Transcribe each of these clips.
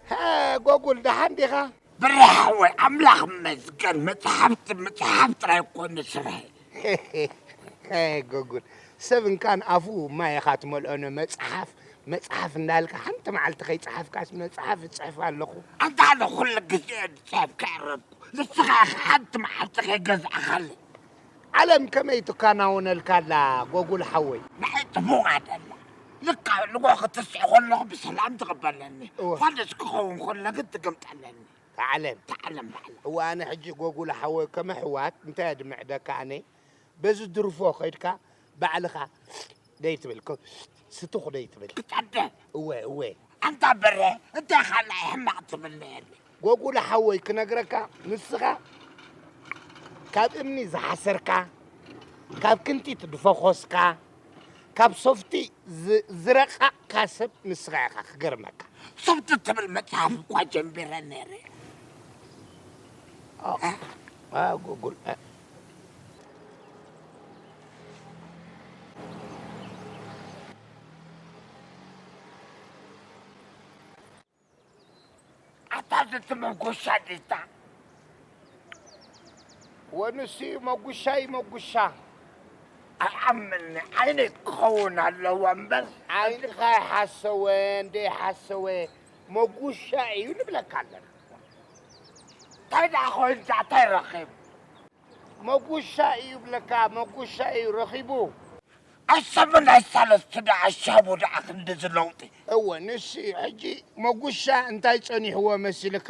ሀ፣ ጎጉል፣ ደሓን ዲኻ? ብረ ሓወይ፣ ኣምላኽ ይመስገን፣ መጽሓፍቲ፣ መጽሓፍ ጥራይ እኮ ንስርሐ። ሀ፣ ጎጉል፣ ሰብ እንካን ኣፉ ማይ ኢኻ ትመልኦ፣ መጽሓፍ፣ መጽሓፍ እንዳልካ ሓንቲ መዓልቲ ከይጸሓፍካስ መጽሓፍ እጽሕፍ ኣለኹ። ኣንታ ኣነ ኩሉ ግዜ እየ ዝጽሕፍ ከዕረፍኩ፣ ንስኻ ኢኻ ሓንቲ መዓልቲ ከይገዛእኻለይ። ዓለም ከመይ ትከናወነልካ ኣላ ጎጉል ሓወይ? ንዓይ ጽቡቕ ኣደላ። ልካ ንግሆ ክትስዕ ከለኹ ብሰላም ትቕበለኒ። እወ። ፋደስ ክኸውን ከሎ ግን ትግምጠለኒ። እታ ዓለም። እታ ዓለም ባዕላ። እወ፣ ኣነ ሕጂ ጎጉል ሓወይ ከም ኣሕዋት እንታይ እየ ድምዕደካ ኣነ? በዚ ድርፎ ከይድካ ባዕልኻ ደይ ትብል፣ ክ-፣ ስትኹ ደይ ትብል። ክጸደ። እወ፣ እወ። ኣንታ በረ፣ እንታይ ካልኣይ ሕማቕ ትብል ነይርኒ? ጎጉል ሓወይ ክነግረካ፣ ንስኻ ካብ እምኒ ዝሓሰርካ፣ ካብ ክንቲት ዝፈኾስካ፣ ካብ ሶፍቲ ዝ-፣ ዝረቐቕካ ሰብ ንስኻ ኢኻ፣ ክገርመካ። ሶፍቲ ትብል መጽሓፍ እኳ ጀሚረ ነይረ። ኣ፣ ኣ፣ ጎጉል፣ ኣ። ኣታ እዚ እቲ መጉሻ ዲታ? ወንሱ እዩ መጉሻ እዩ መጉሻ። ኣይኣምንኒ፣ ዓይነይ ክኸውን ኣለዎ እምበር። ዓይንኻ ይሓሰወ፣ እንደ ይሓሰወ፣ መጉሻ እዩ ንብለካ ኣለና። እንታይ ደኣ ኮይኑ፣ እንታይ ረኺቡ? መጉሻ እዩ ብለካ፣ መጉሻ እዩ ረኺቡ። ኣሰቡ ናይ ሰለስቱ ደኣ ሻቡ ደኣ ክንድዚ ለውጢ። እወ፣ ንሱ እዩ። ሕጂ መጉሻ እንታይ ጸኒሕዎ መሲልካ?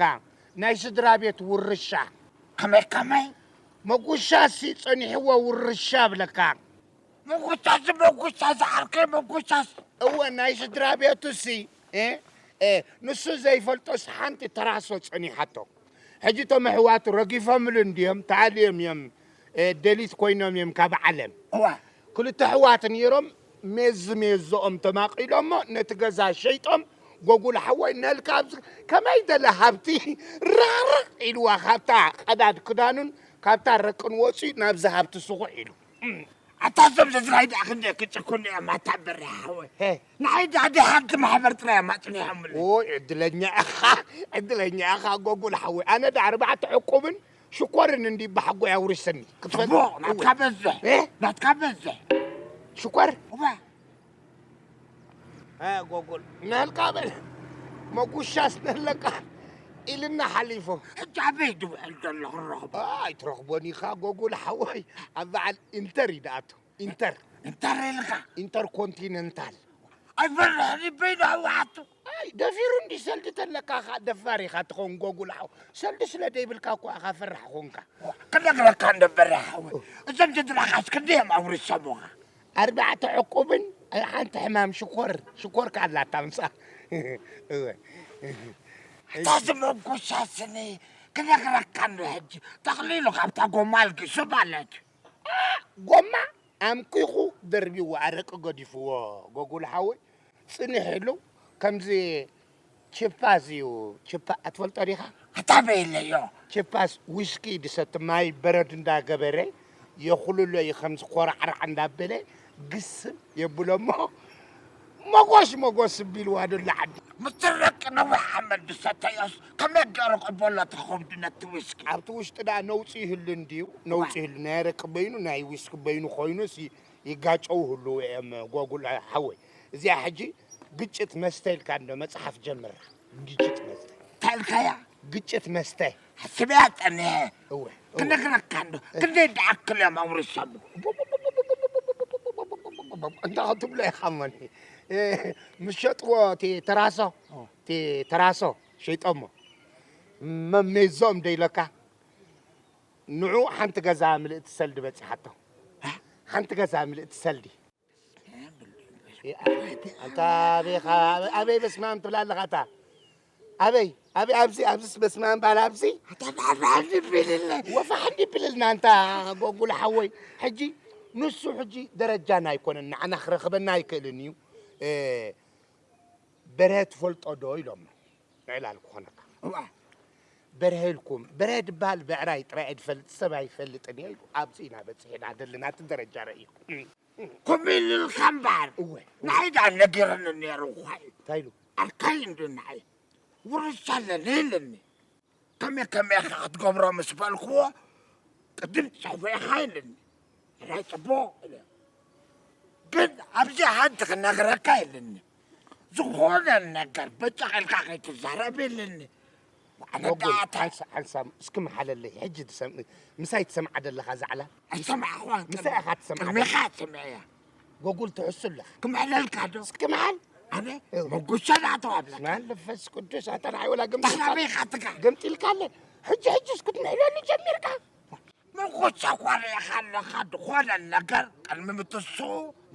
ናይ ስድራ ቤት ውርሻ። ከመይ፣ ከመይ? መጉሻ ሲ ጸኒሕዎ ውርሻ ብለካ። መጉሻ ሲ መጉሻ ዝዓርከይ መጉሻ ሲ። እወ፣ ናይ ስድራ ቤቱ ሲ፣ እ፣ እ፣ ንሱ ዘይፈልጦስ ሓንቲ ተራሶ ጸኒሓቶ። ሕጂ እቶም ኣሕዋቱ ረጊፎምሉ እንድዮም፣ ተኣልዮም እዮም፣ እ፣ ደሊት ኮይኖም እዮም ካብ ዓለም። እዋ። ክልተ ኣሕዋት ነይሮም፣ ሜዝ ሜዝኦም ተማቒሎሞ ነቲ ገዛ ሸይጦም፣ ጎጉል ሓወይ ነልካ ኣብዚ ከመይ ደለ ሃብቲ ራቕርቕ ኢልዋ፣ ካብታ ቀዳድ ክዳኑን ካብታ ረቅን ወፂኡ ናብዚ ሃብቲ ስኹዕ ኢሉ። እም። ኣታ እዞም ዘዝራይ ደኣ ክንደይ ክጭኩኑ እዮም፣ ኣታ በርያ ሓወይ። ሄ። ንዓይ ደኣ ደይ ሓንቲ ማሕበር ጥራይ እዮም ኣጽኒሖምለይ። ኦይ፣ ዕድለኛ ኢኻ፣ ዕድለኛ ኢኻ ጎጉል ሓወይ። ኣነ ደኣ ኣርባዕተ ዕቁብን ሽኮርን እንዲ ብሓጎይ ኣውሪሰኒ። ክትፈልጥ? ጽቡቕ፣ ናትካ እወ። በዝሕ። እ? ናትካ በዝሕ። ሽኮር? እወ። እ፣ ጎጉል፣ ነልካ በል። መጉሻስ ነለካ ኢልና ሓሊፉ። ሕጂ ኣበይ ድውዕል ዘሎ ክረኽቦ? እ፣ ኣይትረኽቦን ኢኻ ጎጉል ሓወይ። ኣብ በዓል ኢንተር እዩ ደኣቱ። ኢንተር። ኢንተር ኢልካ? ኢንተርኮንቲነንታል። ኣይፈርሕን እዩ በይኑ ህወሓቱ። ኣይ፣ ደፊሩ እንዲ ሰልዲ ተለካ ኸዓ ደፋር ኢኻ ትኸውን ጎጉል ሓው። ሰልዲ ስለ ደይብልካ እኮ ኢኻ ፈራሕ ኾንካ። ክነግረካ እንዶ በርያ ሓወይ። እዞም ጀድራኻስ ክንደይ እዮም ኣውሪሶምኻ? ኣርባዕተ ዕቁብን ሓንቲ ሕማም ሽኮር፣ ሽኮር ከኣ ኣላታ ምሳኣ። እወ። እታ ዝመጉሻስኒ ክነግረካ እንዶ ሕጂ። ጠቕሊሉ ካብታ ጎማ ኣልጊሱ ማለት እዩ። ጎማ ኣምኪኹ ደርቢዎ፣ ኣረቂ ገዲፍዎ ጎጉል ሓወይ። ጽንሕ ኢሉ ከምዚ ቺፓስ እዩ። ቺፓ ኣትፈልጦ ዲኻ? ኣታ በይለዮ። ቺፓስ ዊስኪ ድሰቲ ማይ በረድ እንዳገበረ የኹልሎ እዩ፣ ከምዚ ኮራዕራዕ እንዳበለ ግስም የብሎ እሞ መጎሽ መጎስ ቢልዋ ዶ ለዓዲ። ምስ ረቂ ነዊሕ ሓመድ ዝሰተዮስ ከመይ ገይሩ ቅበሎ ተኸብዱ ነቲ ዊስኪ? ኣብቲ ውሽጢ ደኣ ነውጺ ይህሉ እንድዩ፣ ነውጺ ይህሉ። ናይ ኣረቂ በይኑ ናይ ዊስኪ በይኑ ኮይኑስ ይ-፣ ይጋጨው ህልው እዮም ጎጉል ሓወይ። እዚኣ ሕጂ ግጭት መስተ ኢልካ እንዶ መጽሓፍ ጀምራ። ግጭት መስተ። እንታይ ኢልካያ? ግጭት መስተ። ሓስበያ ጸኒሐ። እወ፣ እወ። ክነግረካ እንዶ፣ ክንደይ ደኣክል እዮም ኣውሪሶም? እንታይ ክትብሎ ኢኻ እሞኒ? እ፣ ምስ ሸጥዎ እቲ ተራሶ፣ ኦ። እቲ ተራሶ ሸይጦሞ። መ-፣ ሜዞም ደይለካ? ንዑ ሓንቲ ገዛ ምልእቲ ሰልዲ በጺሓቶ። ሓንቲ ገዛ ምልእቲ ሰልዲ። ኣንታ ኣበይ ኻ-፣ ኣበይ በስመ ኣብ ትብል ኣለኻ ኣታ? ኣበይ? ኣበይ? ኣብዚ፣ ኣብዚስ በስመ ኣብ በሃል ኣብዚ? ኣታ ባዕባዕል ይብልለ። ወፋሕ እንዲብልልና ኣንታ ጎጉል ሓወይ። ሕጂ ንሱ ሕጂ ደረጃና ኣይኮነን፣ ንዓና ክረኽበና ኣይክእልን እዩ። እ፣ በርሀ ትፈልጦ ዶ ኢሎሞ። ዕላል ክኾነካ። እዋ። በርሀ ኢልኩም፣ በርሀ ድበሃል ብዕራይ ጥራይ እየ ድፈልጥ፣ ሰብ ኣይፈልጥን እየ ኢሉ። ኣብዚ ኢና በጺሕና ዘለና፣ እቲ ደረጃ ረእይኩም። ከምኡ ኢሉልካ እምበኣር። እወ። ንዓይ ደኣ ነጊሩኒ ነይሩ እኳ እዩ። እንታይ ኢሉ? ኣርካይ እንዶ ንዓይ ውርሻ ኣለኒ ኢሉኒ። ከመይ ከመይ ኢኻ ክትገብሮ ምስ በልክዎ፣ ቅድም ትጽሕፎ ኢኻ ኢሉኒ። ሕራይ ጽቡቕ ኢለ። ግን ኣብዚ ሓንቲ ክነግረካ ኢሉኒ። ዝኾነ ነገር በጫቕ ኢልካ ከይትዛረብ ኢሉኒ። ኣነ ወጉል፣ ደኣ ሓንሳ-፣ ሓንሳም፣ እስኪ መሓለለይ፣ ሕጂ ትሰም-፣ ምሳይ ትሰምዓ ዘለኻ እዛ ዕላል? ኣይሰማዕኹዋን። ምሳይ ኢኻ ትሰምዓ ቅድሚኻ ዘለኻ? ሰሚዐያ። ጎጉል ትሕሱ ኣለኻ። ክምሕለልካ ዶ? እስኪ መሓል። ኣነ እው። መጉሻ ዳኣተው ኣብለካ። ስማን መንፈስ ቅዱስ፣ ኣታ ንዓይ ወላ ገምጢልካ-፣ ተላበይካ ትካ። ገምጢልካ ኣለ። ሕጂ፣ ሕጂ እስኪ ትምሕለኒ ጀሚርካ። መጉሻ እኳ ርኢኻ ኣለኻ፣ ዝኾነ ነገር ቅድሚ ምትስኡ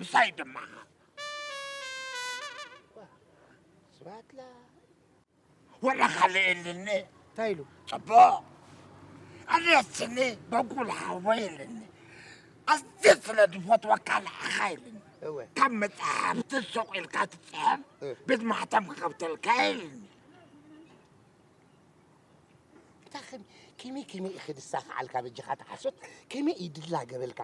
ምሳይ ድማ። ስብሃት ላ-፣ ወረ ካልእ የለኒ። እንታይ ኢሉ? ጽቡቕ። ኣነ ስኒ በጉል ሓወይ የለኒ። ኣዝየ ስለ ዝፈትወካ ንዓኻ የለኒ። እወ። ካብ መጽሓፍቲ ሱቕ ኢልካ ትጽሕፍ፣ እ። ቤት ማሕተም ክኸፍተልካ የለኒ። እንታይ ከመይ፣ ከመይ፣ ከመይ ኢኺ ድሳኽዓልካ በጃኻ ተሓሶት? ከመይ እዩ ድላ ገበልካ?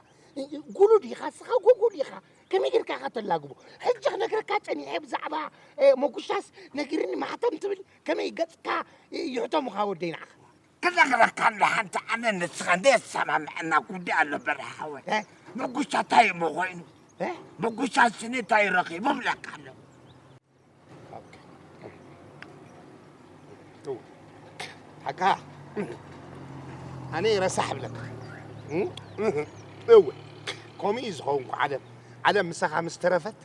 ጉሉ ዲኻ እስኻ? ጎጉል ኢኻ። ከመይ ጌርካ ኢኻ ተላግቦ? ሕጂ ክነግረካ ጸኒሐ ብዛዕባ፣ እ፣ መጉሻስ ነጊርኒ ማሕተም ትብል? ከመይ ገጽካ ይሕተሙኻ ወደይ ንዓኻ? ክነግረካ እንደ ሓንቲ ኣነ ንስኻ እንደ የሰማምዐና ጉዳይ ኣሎ በርሃ ሓወይ። እ? መጉሻ እንታይ እሞ ኮይኑ? እ? መጉሻ ስኒ እንታይ ረኺቡ እብለካ ኣለኹ። ሓቃ። ኣነ ረሳሕ እብለካ። እወ። ከምኡ እዩ ዝኸውን እኮ ዓለም። ዓለም ምሳኻ ምስ ተረፈት።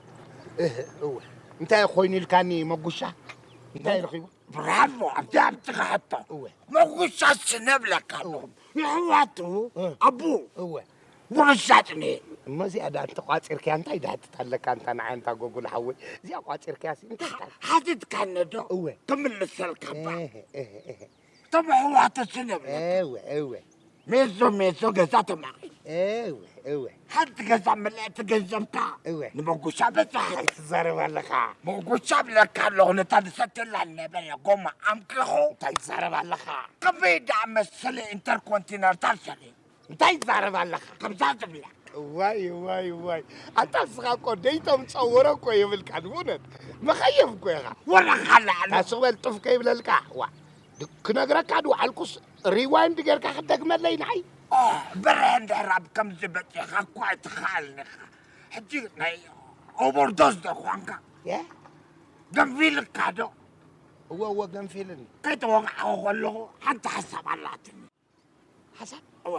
እህ፣ እወ። እንታይ ኮይኑ ኢልካኒ መጉሻ? እንታይ ረኺቡ? ብራቮ፣ ኣብቲ ኣብቲ ክሓቶ። እወ። መጉሻ ስነ እብለካ ኣለኹ። እወ። የሕዋቱ፣ እ። ኣቡ። እወ። ውርሻ ጽንኤ። እሞ እዚኣ ደኣ እንተቋጺርካያ እንታይ ደሕትት ኣለካ? እንታ ንዓይ እንታ ጎጉል ሓወይ፣ እዚኣ ቋጺርካያ ሲ እንታይ ትሓ-፣ ሓቲትካኒ ዶ? እወ። ክምልሰልካ እባ። እህ፣ እህ፣ እህ። እቶም ኣሕዋት ስነ እብለካ። እወ፣ እወ። ሜዞ፣ ሜዞ ገዛ ተማቒ። እወ፣ እወ። ሓንቲ ገዛ ምልእቲ ገንዘብካ እወ። ንመጉሻ በጽሓ። እንታይ ትዛረብ ኣለኻ? መጉሻ እብለካ ኣለኹ፣ ነታ ዝሰትየላ ዝነበረ ጎማ ኣምኪኹ። እንታይ ትዛረብ ኣለኻ? ከመይ ደኣ መሰለ ኢንተርኮንቲነንታል ሰሪሑ። እንታይ ትዛረብ ኣለኻ? ከምዛ ትብላ። እዋይ፣ እዋይ፣ እዋይ። ኣንታ ንስኻ እኮ ደይቶም ጸወረ እኮ የብልካን፣ ብእውነት። መኸየፍ እኮ ኢኻ። ወረኻ ላዕሊ። ታስቕ በል ጡፍ ከይብለልካ። ዋ፣ ድ-፣ ክነግረካ ድወዓልኩስ ሪዋይንድ ጌርካ ክትደግመለይ ንዓይ? ኦ፣ ብረ እንድሕር ኣብ ከምዚ በጺሕካ እኮ ኣይትኸኣልን ኢኻ። ሕጂ ናይ ኦቨርዶዝ ዶ ኳንካ? የ? ገንፊልካ ዶ? እወ፣ እወ፣ ገንፊልኒ። ከይተወቕዐ ከለኹ ሓንቲ ሓሳብ ኣላትኒ። ሓሳብ? እወ።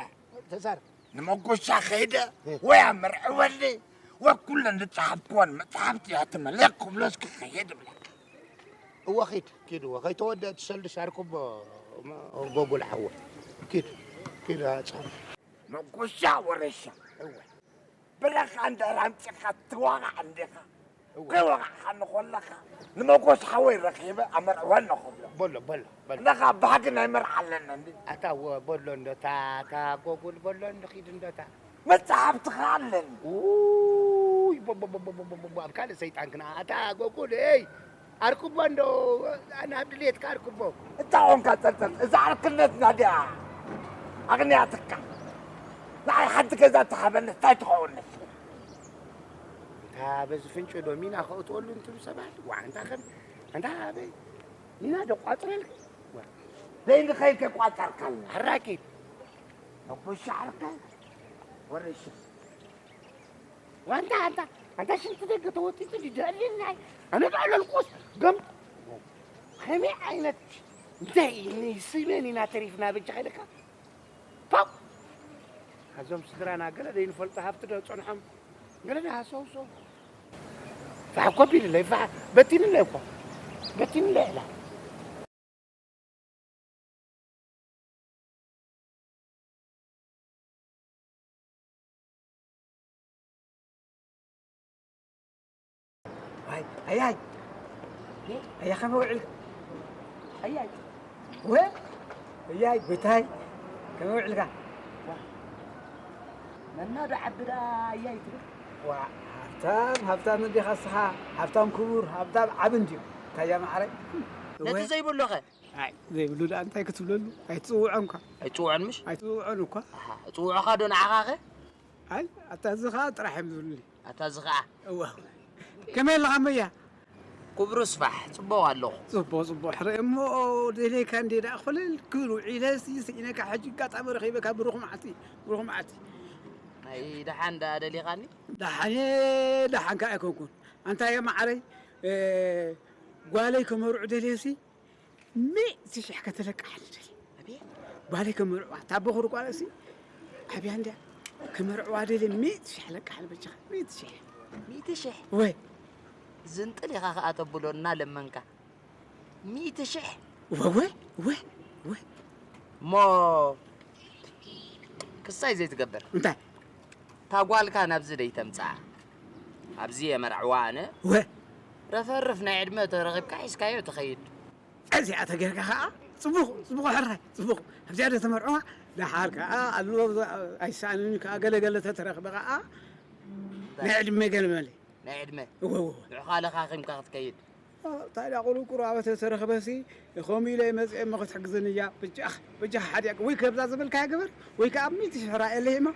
ተዛረብ። ንመጎሻ ከይደ እ። ወይ ኣመርዕወኒ ወይ ኩለን ዝጸሓፍክወን መጽሓፍቲ የሕትመለይ ክብሎ እስኪ ከይድ እብለካ። እወ ኺድ፣ ኪድ እወ። ከይተወደአ ትሰልዲ ሻርኩቦ ጎጉል ሓወ። ኪድ፣ ኪድ ኣጽሓፍ። መጎሻ ወረሻ። እወ። ብረኻ እንድሕር ኣምጺእካ ትዋቓዕ እንዲኻ። እወ። ከይወቓዕካ እንከለኻ ንመጎስ ሓወይ ረኺበ ኣመርዕወኒ ክብሎ። በሎ፣ በሎ፣ በሎ። እንዳ ኻብ ባህጊ ናይ መርዓ ኣለና እንዲ። ኣታ ወ-፣ በሎ እንዶ፣ እታ፣ እታ ጎጉል በሎ እንዶ፣ ኺድ እንዶ፣ እታ። መጽሓፍትኻ ኣለኒ። ውይ፣ ቦ-፣ ቦ-፣ ኣብ ካልእ ሰይጣን ክንኣ-፣ ኣታ ጎጉል፣ ኤይ፣ ኣርክቦ እንዶ፣ ናብ ድልየትካ ኣርክቦ። እታ ኾንካ ጸልጸል፣ እዛ ዕርክነትና ድያ ኣቕንያትካ። ንዓይ ሓንቲ ገዛ ተሃበኒ፣ እንታይ ትኸውን ንሱ? እንታ በዚ ፍንጭ ዶ ሚና ከእትወሉ እንትብሉ ሰባት፣ ዋዕ፣ እንታ ከም፣ እንታ ኣበይ ሚና ዶ ቋጽረልኪ? ዋ። ዘይንኸይድ ከይቋጸርካልና። ኣራኪድ። ኣቦ ሻዕርካ ወረሽ። ዋንታ፣ ኣንታ፣ ኣንታ ሽንቲ ደገ ተወጢጡ ድደልየናይ። ኣነ ባዕለልኩስ ገም-፣ ከመይ ዓይነት እንታይ ንስሜን ኢና ተሪፍና በጃ ከይደካ? ፋው! እዞም ስድራና ገለ ዘይንፈልጦ ሃብቲ ዶ ጸንሖም? ገለ ዶ ሃሰውሰው? ፋሕ ኮቢልለይ፣ ፋሕ በቲንለይ እኮ። በቲንለይ ኢላ። ኣይ፣ ኣያይ። ኣያ፣ ከመይ ውዒልካ? ኣያይ። ወ-፣ ኣያይ፣ ጎይታይ፣ ከመይ ውዒልካ? መና ዶ ዓቢ ደኣ ኣያይ ትብል? ዋ፣ ሃብታም፣ ሃብታም እንዲኻ እስኻ፣ ሃብታም ክቡር፣ ሃብታም ዓቢ እንድዩ። እንታይ እያ ማዕረይ? ነቲ ወ-፣ ዘይብሉ ኸ? ኣይ፣ ዘይብሉ ደኣ እንታይ ክትብለሉ? ኣይትጽውዖን እኳ። ኣይትጽውዖን ምሽ? ኣይትጽውዖን እኳ። ኣሃ፣ እጽውዖኻ ዶ ንዓኻ ኸ? ኣይ፣ ኣታ እዚ ኸኣ ጥራሕ እዮም ዝብሉኒ። ኣታ እዚ ኸዓ እዋ ከመይ ኣለኻ መያ? ክብሩ ስፋሕ፣ ጽቡቕ ኣለኹ። ጽቡቕ ጽቡቕ። ሕረ እሞ ደለይካ እንዴ ደኣ ኮለል ክብል ውዒለ ሲ ስኢነካ፣ ሕጂ ኣጋጣሚ ረኺበካ። ብሩኽ መዓልቲ፣ ብሩኽ መዓልቲ። ናይ ደሓን ደኣ ደሊኻኒ? ደሓን ደሓን ከኣ ኣይኮንኩን። ኣንታ እየ መዓረይ፣ ጓለይ ከመርዑ ደልየሲ ሚእቲ ሽሕ ከተለቅሓኒ ደልየ። ኣቤት። ጓለይ ከመርዕዋ፣ እታ በኹሪ ጓለሲ ዓብያ እንድያ። ከመርዕዋ ደልየ ሚእቲ ሽሕ ለቅሓኒ በጃኻ፣ ሚእቲ ሽሕ። ሚእቲ ሽሕ? ወይ። ዝንጥል ኢኻ ኸኣ ተብሎ እናለመንካ። ሚእቲ ሽሕ? ወ-፣ ወ-፣ ወ-፣ ወ-፣ እሞ ክሳይ ዘይትገብር። እንታይ? እታ ጓልካ ናብዚ ደይተምጽኣ። ኣብዚ እየ መርዕዋ ኣነ። ወ-፣ ረፈርፍ ናይ ዕድመ ተረኺብካ ሒዝካዮ ትኸይድ። እዚኣ ተጌርካ ከኣ ጽቡቕ፣ ጽቡቕ ሕራይ፣ ጽቡቕ። ኣብዚኣ ዶ ተመርዕዋ? ደሓር ከኣ ኣሎ ኣይሰኣንን ከኣ ገለ ገለ ተተረኽበ ከኣ ናይ ዕድመ ገለ መለ። ናይ ዕድመ። እወ፣ እወ። ንዕኻ ለኻኺምካ ክትከይድ። እ፣ ታዲያ ቁሩብ ቁሩብ ኣበ ተተረኽበሲ፣ ከምኡ ኢለ መጽኤ እሞ ክትሕግዝን እያ። በጃኻ፣ በጃኻ ሓዲያ ወይ ከብዛ ዝበልካያ ግበር፣ ወይ ከኣ ሚእቲ ሽሕ ራእየለይ እሞ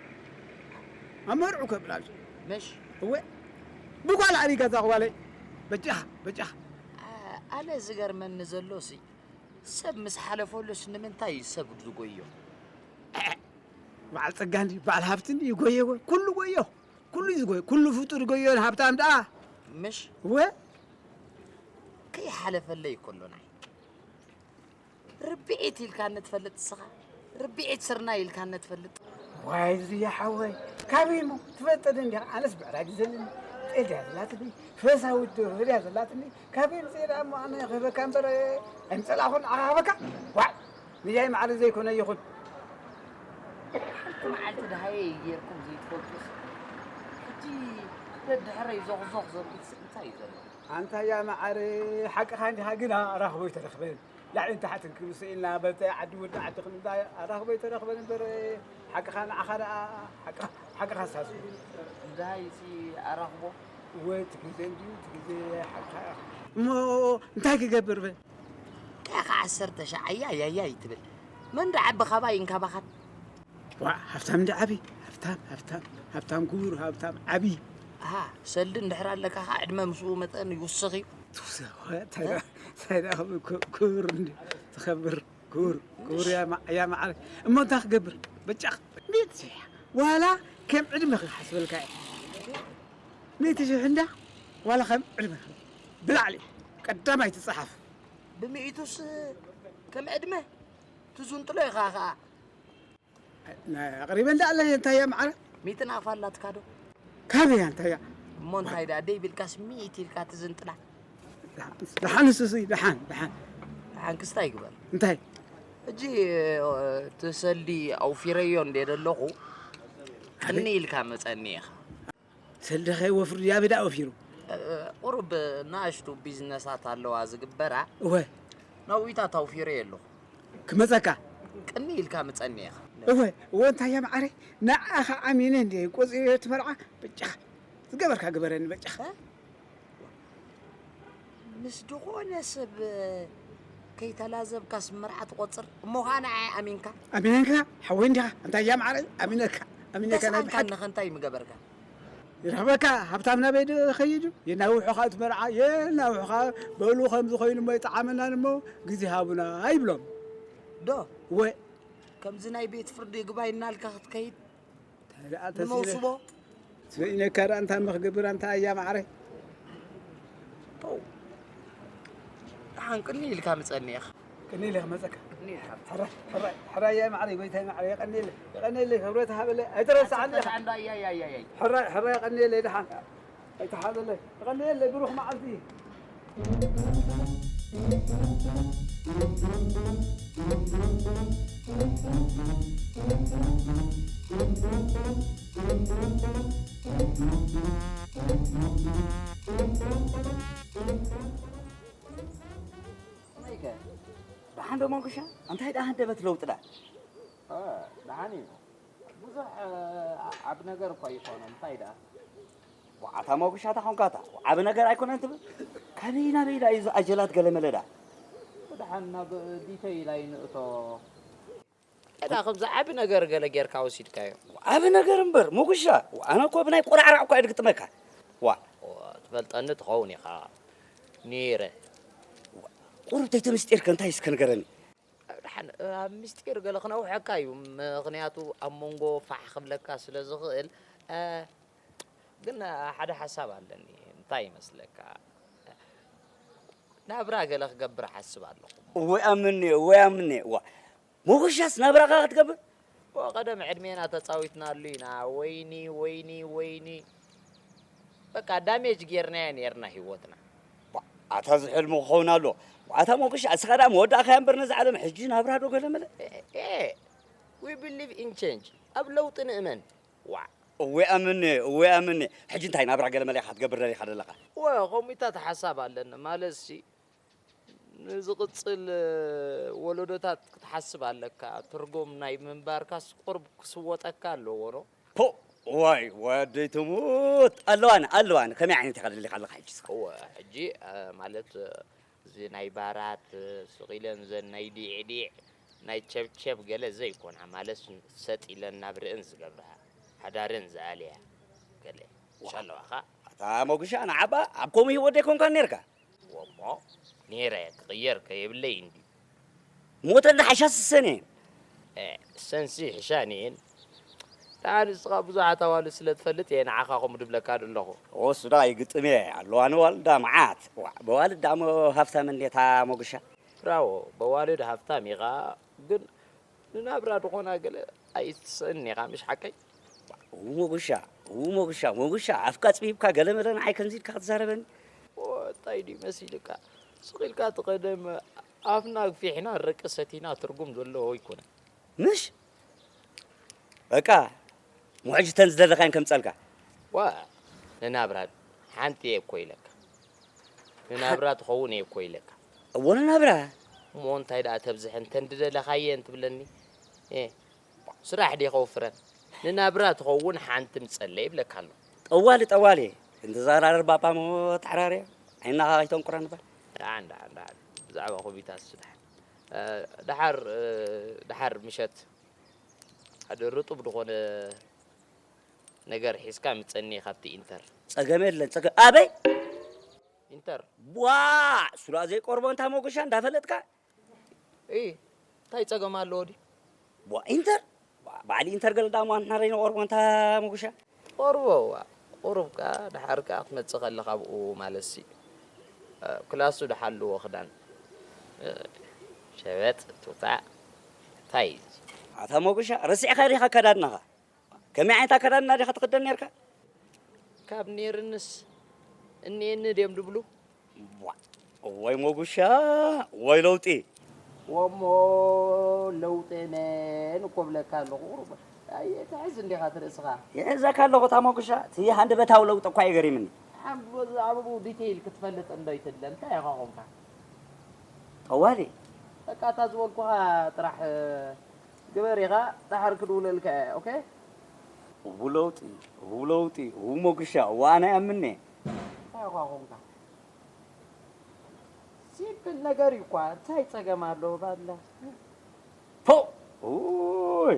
ኣብ መርዑ ከብላሉ። ምሽ? እወ። ብጓል ኣሪጋ እዛ ጓለይ። በጃኻ፣ በጃኻ። ኣ-፣ ኣነ ዝገርመኒ ዘሎሲ፣ ሰብ ምስ ሓለፈሉስ ንምንታይ እዩ ሰብ ዝጎዮ? በዓል ጸጋ እንዲ፣ በዓል ሃብቲ እንዲ ይጎየዎ፣ ኩሉ ጎዮ። ኩሉ እዩ ዝጎዮ፣ ኩሉ ፍጡር ይጎዮ፣ ሃብታም ደኣ። ምሽ? እወ። ከይሓለፈለይ እኮ ኣሎ ናይ። ርብዒት ኢልካኒ ትፈልጥ እስኻ? ርብዒት ስርናይ ኢልካኒ ትፈልጥ? ዋይ ዝያ ሓወይ፣ ካበይ እሞ ትፈልጠኒ እንዲኻ? ኣነስ ብዕራይ ድዩ ዘለኒ? ጤል ድያ ዘላትኒ? ፈሳዊት ደርሆ ድያ ዘላትኒ? ካበይ ኣምፅኤ ደኣ እሞ ኣነ ክህበካ እምበር ኣይምፀላእኹን ንዓኻ ክህበካ? ዋዕ! ንያይ ማዕረ ዘይኮነ ይኹን። ሓንቲ መዓልቲ ደሃየ እዩ ጌርኩም ዘይትፈልጡስ፣ ሕጂ ደድሕረይ ዞኽዞኽ ዘብልስ እንታይ እዩ ዘሎ? ኣንታ ያ ማዓረ፣ ሓቅኻ እንዲኻ ግና ኣራኽቦ ኣይተረኽበን። ላዕልን ታሕትን ክንብል ስኢልና፣ በቲ ዓዲ ወዲ ዓዲ ክንብል ኣራኽቦ ኣይተረኽበን እምበር፣ ሓቅኻ ንዓኻ ደኣ፣ ሓቅኻ፣ ሓቅኻ ሳሱ። ደሃይሲ ኣራኽቦ? ወይ እቲ ግዜ እንድዩ፣ እቲ ግዜ ሓቅኻ። እሞ እንታይ ክገብር በል? እንታይ ኸዓ ዓሰርተ ሻዕ ኣያ ያያ ይትብል? መን ደኣ ዓቢ ካባይ እንካባኻት? ዋእ፣ ሃብታም እንዲ ዓቢ፣ ሃብታም፣ ሃብታም፣ ሃብታም ክቡር፣ ሃብታም ዓቢ። ኣሃ፣ ሰልዲ እንድሕር ኣለካ ኸዓ ዕድመ ምስኡ መጠን ይውስኽ እዩ። ትውስኽ፣ እንታይ ደኣ፣ እንታይ ደኣ ክብል፣ ክቡር እንዲ ትኸብር፣ ክቡር፣ ክቡር ያ ማ-፣ ያ ማዕረ። እሞ እንታይ ክገብር? በጫ፣ ሚእቲ ሽሕ፣ ዋላ ከም ዕድመ ክሓስበልካ እየ። ሚእቲ ሽሕ እንዳ፣ ዋላ ከም ዕድመ፣ ብላዕሊ፣ ቀዳማይ ትጸሓፍ። ብሚእቱስ ከም ዕድመ ትዝንጥሎ ኢኻ ኸኣ። ኣቕሪበ እንዳ ኣለየ እንታይ እያ ማዕረ? ሚእቲ ናቕፋ ኣላትካ ዶ? ካበይ ኣንታ እያ? እሞ እንታይ ደኣ ደይ ቢልካስ ሚእቲ ኢልካ ትዝንጥላ? ደሓን ንሱሲ፣ ደሓን፣ ደሓን። ደሓን ክስታይ ግበር። እንታይ? ሕጂ፣ እ፣ እቲ ሰልዲ ኣውፊረዮ እንደ ዘለኹ፣ ኣበይ? ቅኒ ኢልካ መጸኒ ኢኻ። ሰልዲ ከይወፍር ድያ ብዳ ወፊሩ? እ፣ ቁሩብ ንኣሽቱ ቢዝነሳት ኣለዋ ዝግበራ። እወ። ናብኢታት ኣውፊረዮ ኣለኹ። ክመጸካ? ቅኒ ኢልካ ምጸኒ ኢኻ። እወ፣ እወ፣ እንታይ እያ መዓረይ? ንዓኻ ኣሚነ እንድየ ቆጺረዮ እቲ መርዓ፣ በጃኻ ዝገበርካ ግበረኒ በጃኻ። እ? ምስ ዝኾነ ሰብ ከይተላዘብካስ መርዓ ትቖጽር? እሞ ኸኣ ንዓይ ኣሚንካ? ኣሚነካ? ሓወይ እንዲኻ? እንታይ እያ መዓረይ? ኣሚነካ፣ ኣሚነካ ናይ እንተሰኣንካኒ ብሓቂ። ኸ እንታይ ምገበርካ? ይረኽበካ፣ ሃብታም ናበይ ዶ ኸይዱ? የናውሑኻ እቲ መርዓ፣ የናውሑኻ። በሉ ከምዚ ኾይኑ እሞ ይጠዓመናን እሞ ግዜ ሃቡና ይብሎም። ዶ? እወ። ከምዚ ናይ ቤት ፍርዲ ይግባይ እናልካ ክትከይድ? እንታይ ደኣ ተስኢነ-፣ ንመውስቦ? ስኢነካ ደኣ እንታይ እሞ ክገብር ኣንታ ኣያ መዓረይ? ፖው። ደሓን ቅኒ ኢልካ ምጸኒ ኢኻ። ቅኒ ኢለ ክመጸካ። ቅኒ ኢልካ ምጸኒ። ሕራይ፣ ሕራይ፣ ሕራይ ኣያ መዓረይ፣ ጎይታይ መዓረይ፣ የቐንየለይ፣ የቐንየለይ፣ ክብረት ሃበለይ፣ ኣይትረስዓኒ ኢኻ። ኣታ ደሓን ዶ ኣያ፣ ኣያ፣ ኣያ፣ ኣያ። ሕራይ፣ ሕራይ፣ የቐንየለይ ደሓን። ኣይትሓዘለይ። የቐንየለይ፣ ብሩኽ መዓልቲ። ከመይከ? ደሓን ዶ መንኩሻ? እንታይ ደኣ ሃንደበት ለውጥዳ? እ፣ ደሓን እዩ። ብዙሕ፣ እ፣ ዓቢ ነገር እኳ ኣይኮነን። እንታይ ደኣ? ዋዓታ መጉሻታ ኾንካታ። ዓቢ ነገር ኣይኮነን ትብል? ካበይ ናበይ ደኣ እዩ እዚ ኣጀላት ገለመለ ደኣ? ደሓን ናብ ዲተይል ኣይንእቶ። ኣታ ከምዚ ዓቢ ነገር ገለ ጌርካ ወሲድካዮ። ዓቢ ነገር እምበር፣ ሞጉሻ፣ ኣነ እኮ ብናይ ቆራዕራዕ እኳ እየ ዝግጥመካ። ዋ። ኦ፣ ትፈልጠኒ ትኸውን ኢኻ። ኒረ። ቁሩብ ተይተምስጢርከ እንታይ እስከ ንገረኒ? ደሓን፣ ኣብ ምስጢር ገለ ክነውሐካ እዩ። ምኽንያቱ ኣብ መንጎ ፋሕ ክብለካ ስለ ዝኽእል፣ እ፣ ግን ሓደ ሓሳብ ኣለኒ። እንታይ ይመስለካ? ናብራ ገለ ክገብር እሓስብ ኣለኹ። እወ ኣምኔ፣ እወ ኣምኔ። ዋ፣ ሞጎሻስ ናብራኻ ክትገብር? እወ፣ ቀደም ዕድሜና ተጻዊትናሉ ኢና። ወይኒ፣ ወይኒ፣ ወይኒ። በቃ ዳሜጅ ጌርናዮ ኔርና ህይወትና። ባ፣ ኣታ እዚ ሕልሚ ክኸውን ኣሎ። ኣታ ሞጎሻ፣ እስኻ ደኣ መወዳእካያ እምበር ነዛ ዓለም፣ ሕጂ ናብራ ዶ ገለ መለ? ኤ፣ ኤ፣ we believe in change። ኣብ ለውጢ ንእመን። ዋ። እወ ኣምኔ፣ እወ ኣምኔ። ሕጂ እንታይ ናብራ ገለ መለ ኢኻ ክትገብር ደሊኻ ዘለኻ? እወ፣ ከምኡታት ሓሳብ ኣለኒ። ማለትሲ፣ ንዝቕጽል ወለዶታት ክትሓስብ ኣለካ። ትርጉም ናይ ምንባርካስ ቁሩብ ክስወጠካ ኣለዎ ዶ? ፖ! ዋይ፣ ወደይ ትሙት! ኣለዋኒ፣ ኣለዋኒ። ከመይ ዓይነት ኢኻ ደሊኻ ኣለኻ ሕጂ እስኻ? እወ፣ ሕጂ፣ እ፣ ማለት፣ እ፣ እዚ ናይ ባራት፣ እ፣ ስቕ ኢለን ዘን ናይ ዲዕዲዕ፣ ናይ ቸብቸብ ገለ ዘይኮና፣ ማለት ሰጥ ኢለን ናብ ርእን ዝገብራ፣ ሓዳረን ዝኣልያ ገለ። ዋ። ሻለዋኻ? ኣታ ሞግሻ፣ ንዓባ ኣብ ከምኡ ህይወት ደይኮንካን ኔርካ? ወሞ፣ ኔረ ክቕየር ከየብለይ እንዲ። ሞተ እንዳ ሓሻ ስሰን እየን። እ፣ ሰንሲ ሕሻን እየን። ደሓን ንስኻ ብዙሓት ኣዋልድ ስለ ትፈልጥ እየ ንዓኻ ከምኡ ድብለካ ዘለኹ። ኦ፣ እሱ ደኣ ይግጥም እየ። ኣለዋኒ ዋልዳ መዓት። ዋ፣ በዋልድ ደኣ እሞ ሃፍታም እንዴታ ሞግሻ? ብራቮ፣ በዋልድ ሃፍታም ኢኻ፣ ግን ንናብራ ድኾና ገለ ኣይትስእን ኢኻ፣ ምሽ ሓቀይ? ው ሞግሻ፣ ው ሞግሻ፣ ሞግሻ፣ ኣፍካ ጽቢብካ ገለ መለ ንዓይ ከምዚ ኢልካ ክትዛረበኒ? ኦ፣ እንታይ ድዩ መሲልካ? ስቕ ኢልካ እቲ ቀደም ኣፍና ኣግፊሕና ረቂ ሰቲና ትርጉም ዘለዎ ኣይኮነን። ምሽ? በቃ፣ ሞ ሕጂ እተን ዝደለኻየን ከምጸልካ። ዋ፣ ንናብራ ሓንቲ እየ እኮ ኢለካ። ንናብራ ትኸውን እየ እኮ ኢለካ። እዎ ንናብራ። እሞ እንታይ ደኣ ተብዝሐን፣ እተን ዝደለኻየን ትብለኒ? ኤ፣ ስራሕ ድየ ከውፍረን? ንናብራ ትኸውን ሓንቲ ምጸለይ ይብለካ ኣሎ። ጠዋሊ፣ ጠዋሊ። እንተዘራርብ ባባ ሞ ተሓራርያ። ዓይንና ከይተንቁረን እባ። ደሓን፣ ደሓን፣ ደሓን። ብዛዕባ ኮቢታስ ደሓን። እ፣ ደሓር፣ እ፣ ደሓር ምሸት ሓደ ርጡብ ዝኾነ ነገር ሒዝካ ምጸኒ ካብቲ ኢንተር። ጸገም የለን፣ ጸገም። ኣበይ? ኢንተር። ዋ! ሱላ ዘይቆርቦ እንታ ሞገሻ እንዳፈለጥካ? እ፣ እንታይ ጸገም ኣለዎ ድዩ? ዋ፣ ኢንተር? ዋ፣ በዓል ኢንተር ገለ ዳሞ ኣንሕና ዘይንቆርቦ እንታ ሞገሻ? ቆርቦ፣ ዋ፣ ቁሩብ ከኣ ደሓር ከኣ ክትመጽእ ከለኻ ኣብኡ ማለትሲ። እ፣ ክላሱ ድሓልዎ ክዳን። እ፣ ሸበጥ፣ ቱታ፣ እንታይ እዩ? ኣታ ሞገሻ፣ ረሲዕካ ዲኻ ኣከዳድናኻ? ከመይ ዓይነት ኣከዳድና ዲኻ ትኽደን ኔርካ? ካብ ኔርንስ እኔኒ ድዮም ድብሉ? ዋ፣ ወይ ሞጉሻ፣ ወይ ለውጢ። ወሞ ለውጢ መን እኮ ብለካ ኣለኹ። ቁሩብ ኣየ፣ ትሕዝ እንዲኻ ትርእስኻ። ይሕዘካ ኣለኹ፣ እታ ሞጉሻ፣ እቲ ሃንደበታዊ ለውጢ እኳ እዩ ገሪምኒ። ሓም-፣ ብዛዕባኡ ዲቴይል ክትፈልጥ እንዶ ይትደል፣ እንታይ ኢኻ ኾንካ? ጠዋሊ። በቃ፣ እታ ዝበልኩኻ ጥራሕ ግበር ኢኻ፣ ደሓር ክድውለልካ እየ፣ ኦኬ? እቡ ለውጢ፣ እቡ ለውጢ፣ እቡ ሞግሻ፣ እቡ ኣነ እምኔ። እንታይ እኳ ኾንካ? ሲምፕል ነገር እዩ እኳ፣ እንታይ ጸገም ኣለዎ ባላ? ፖ! ኡይ!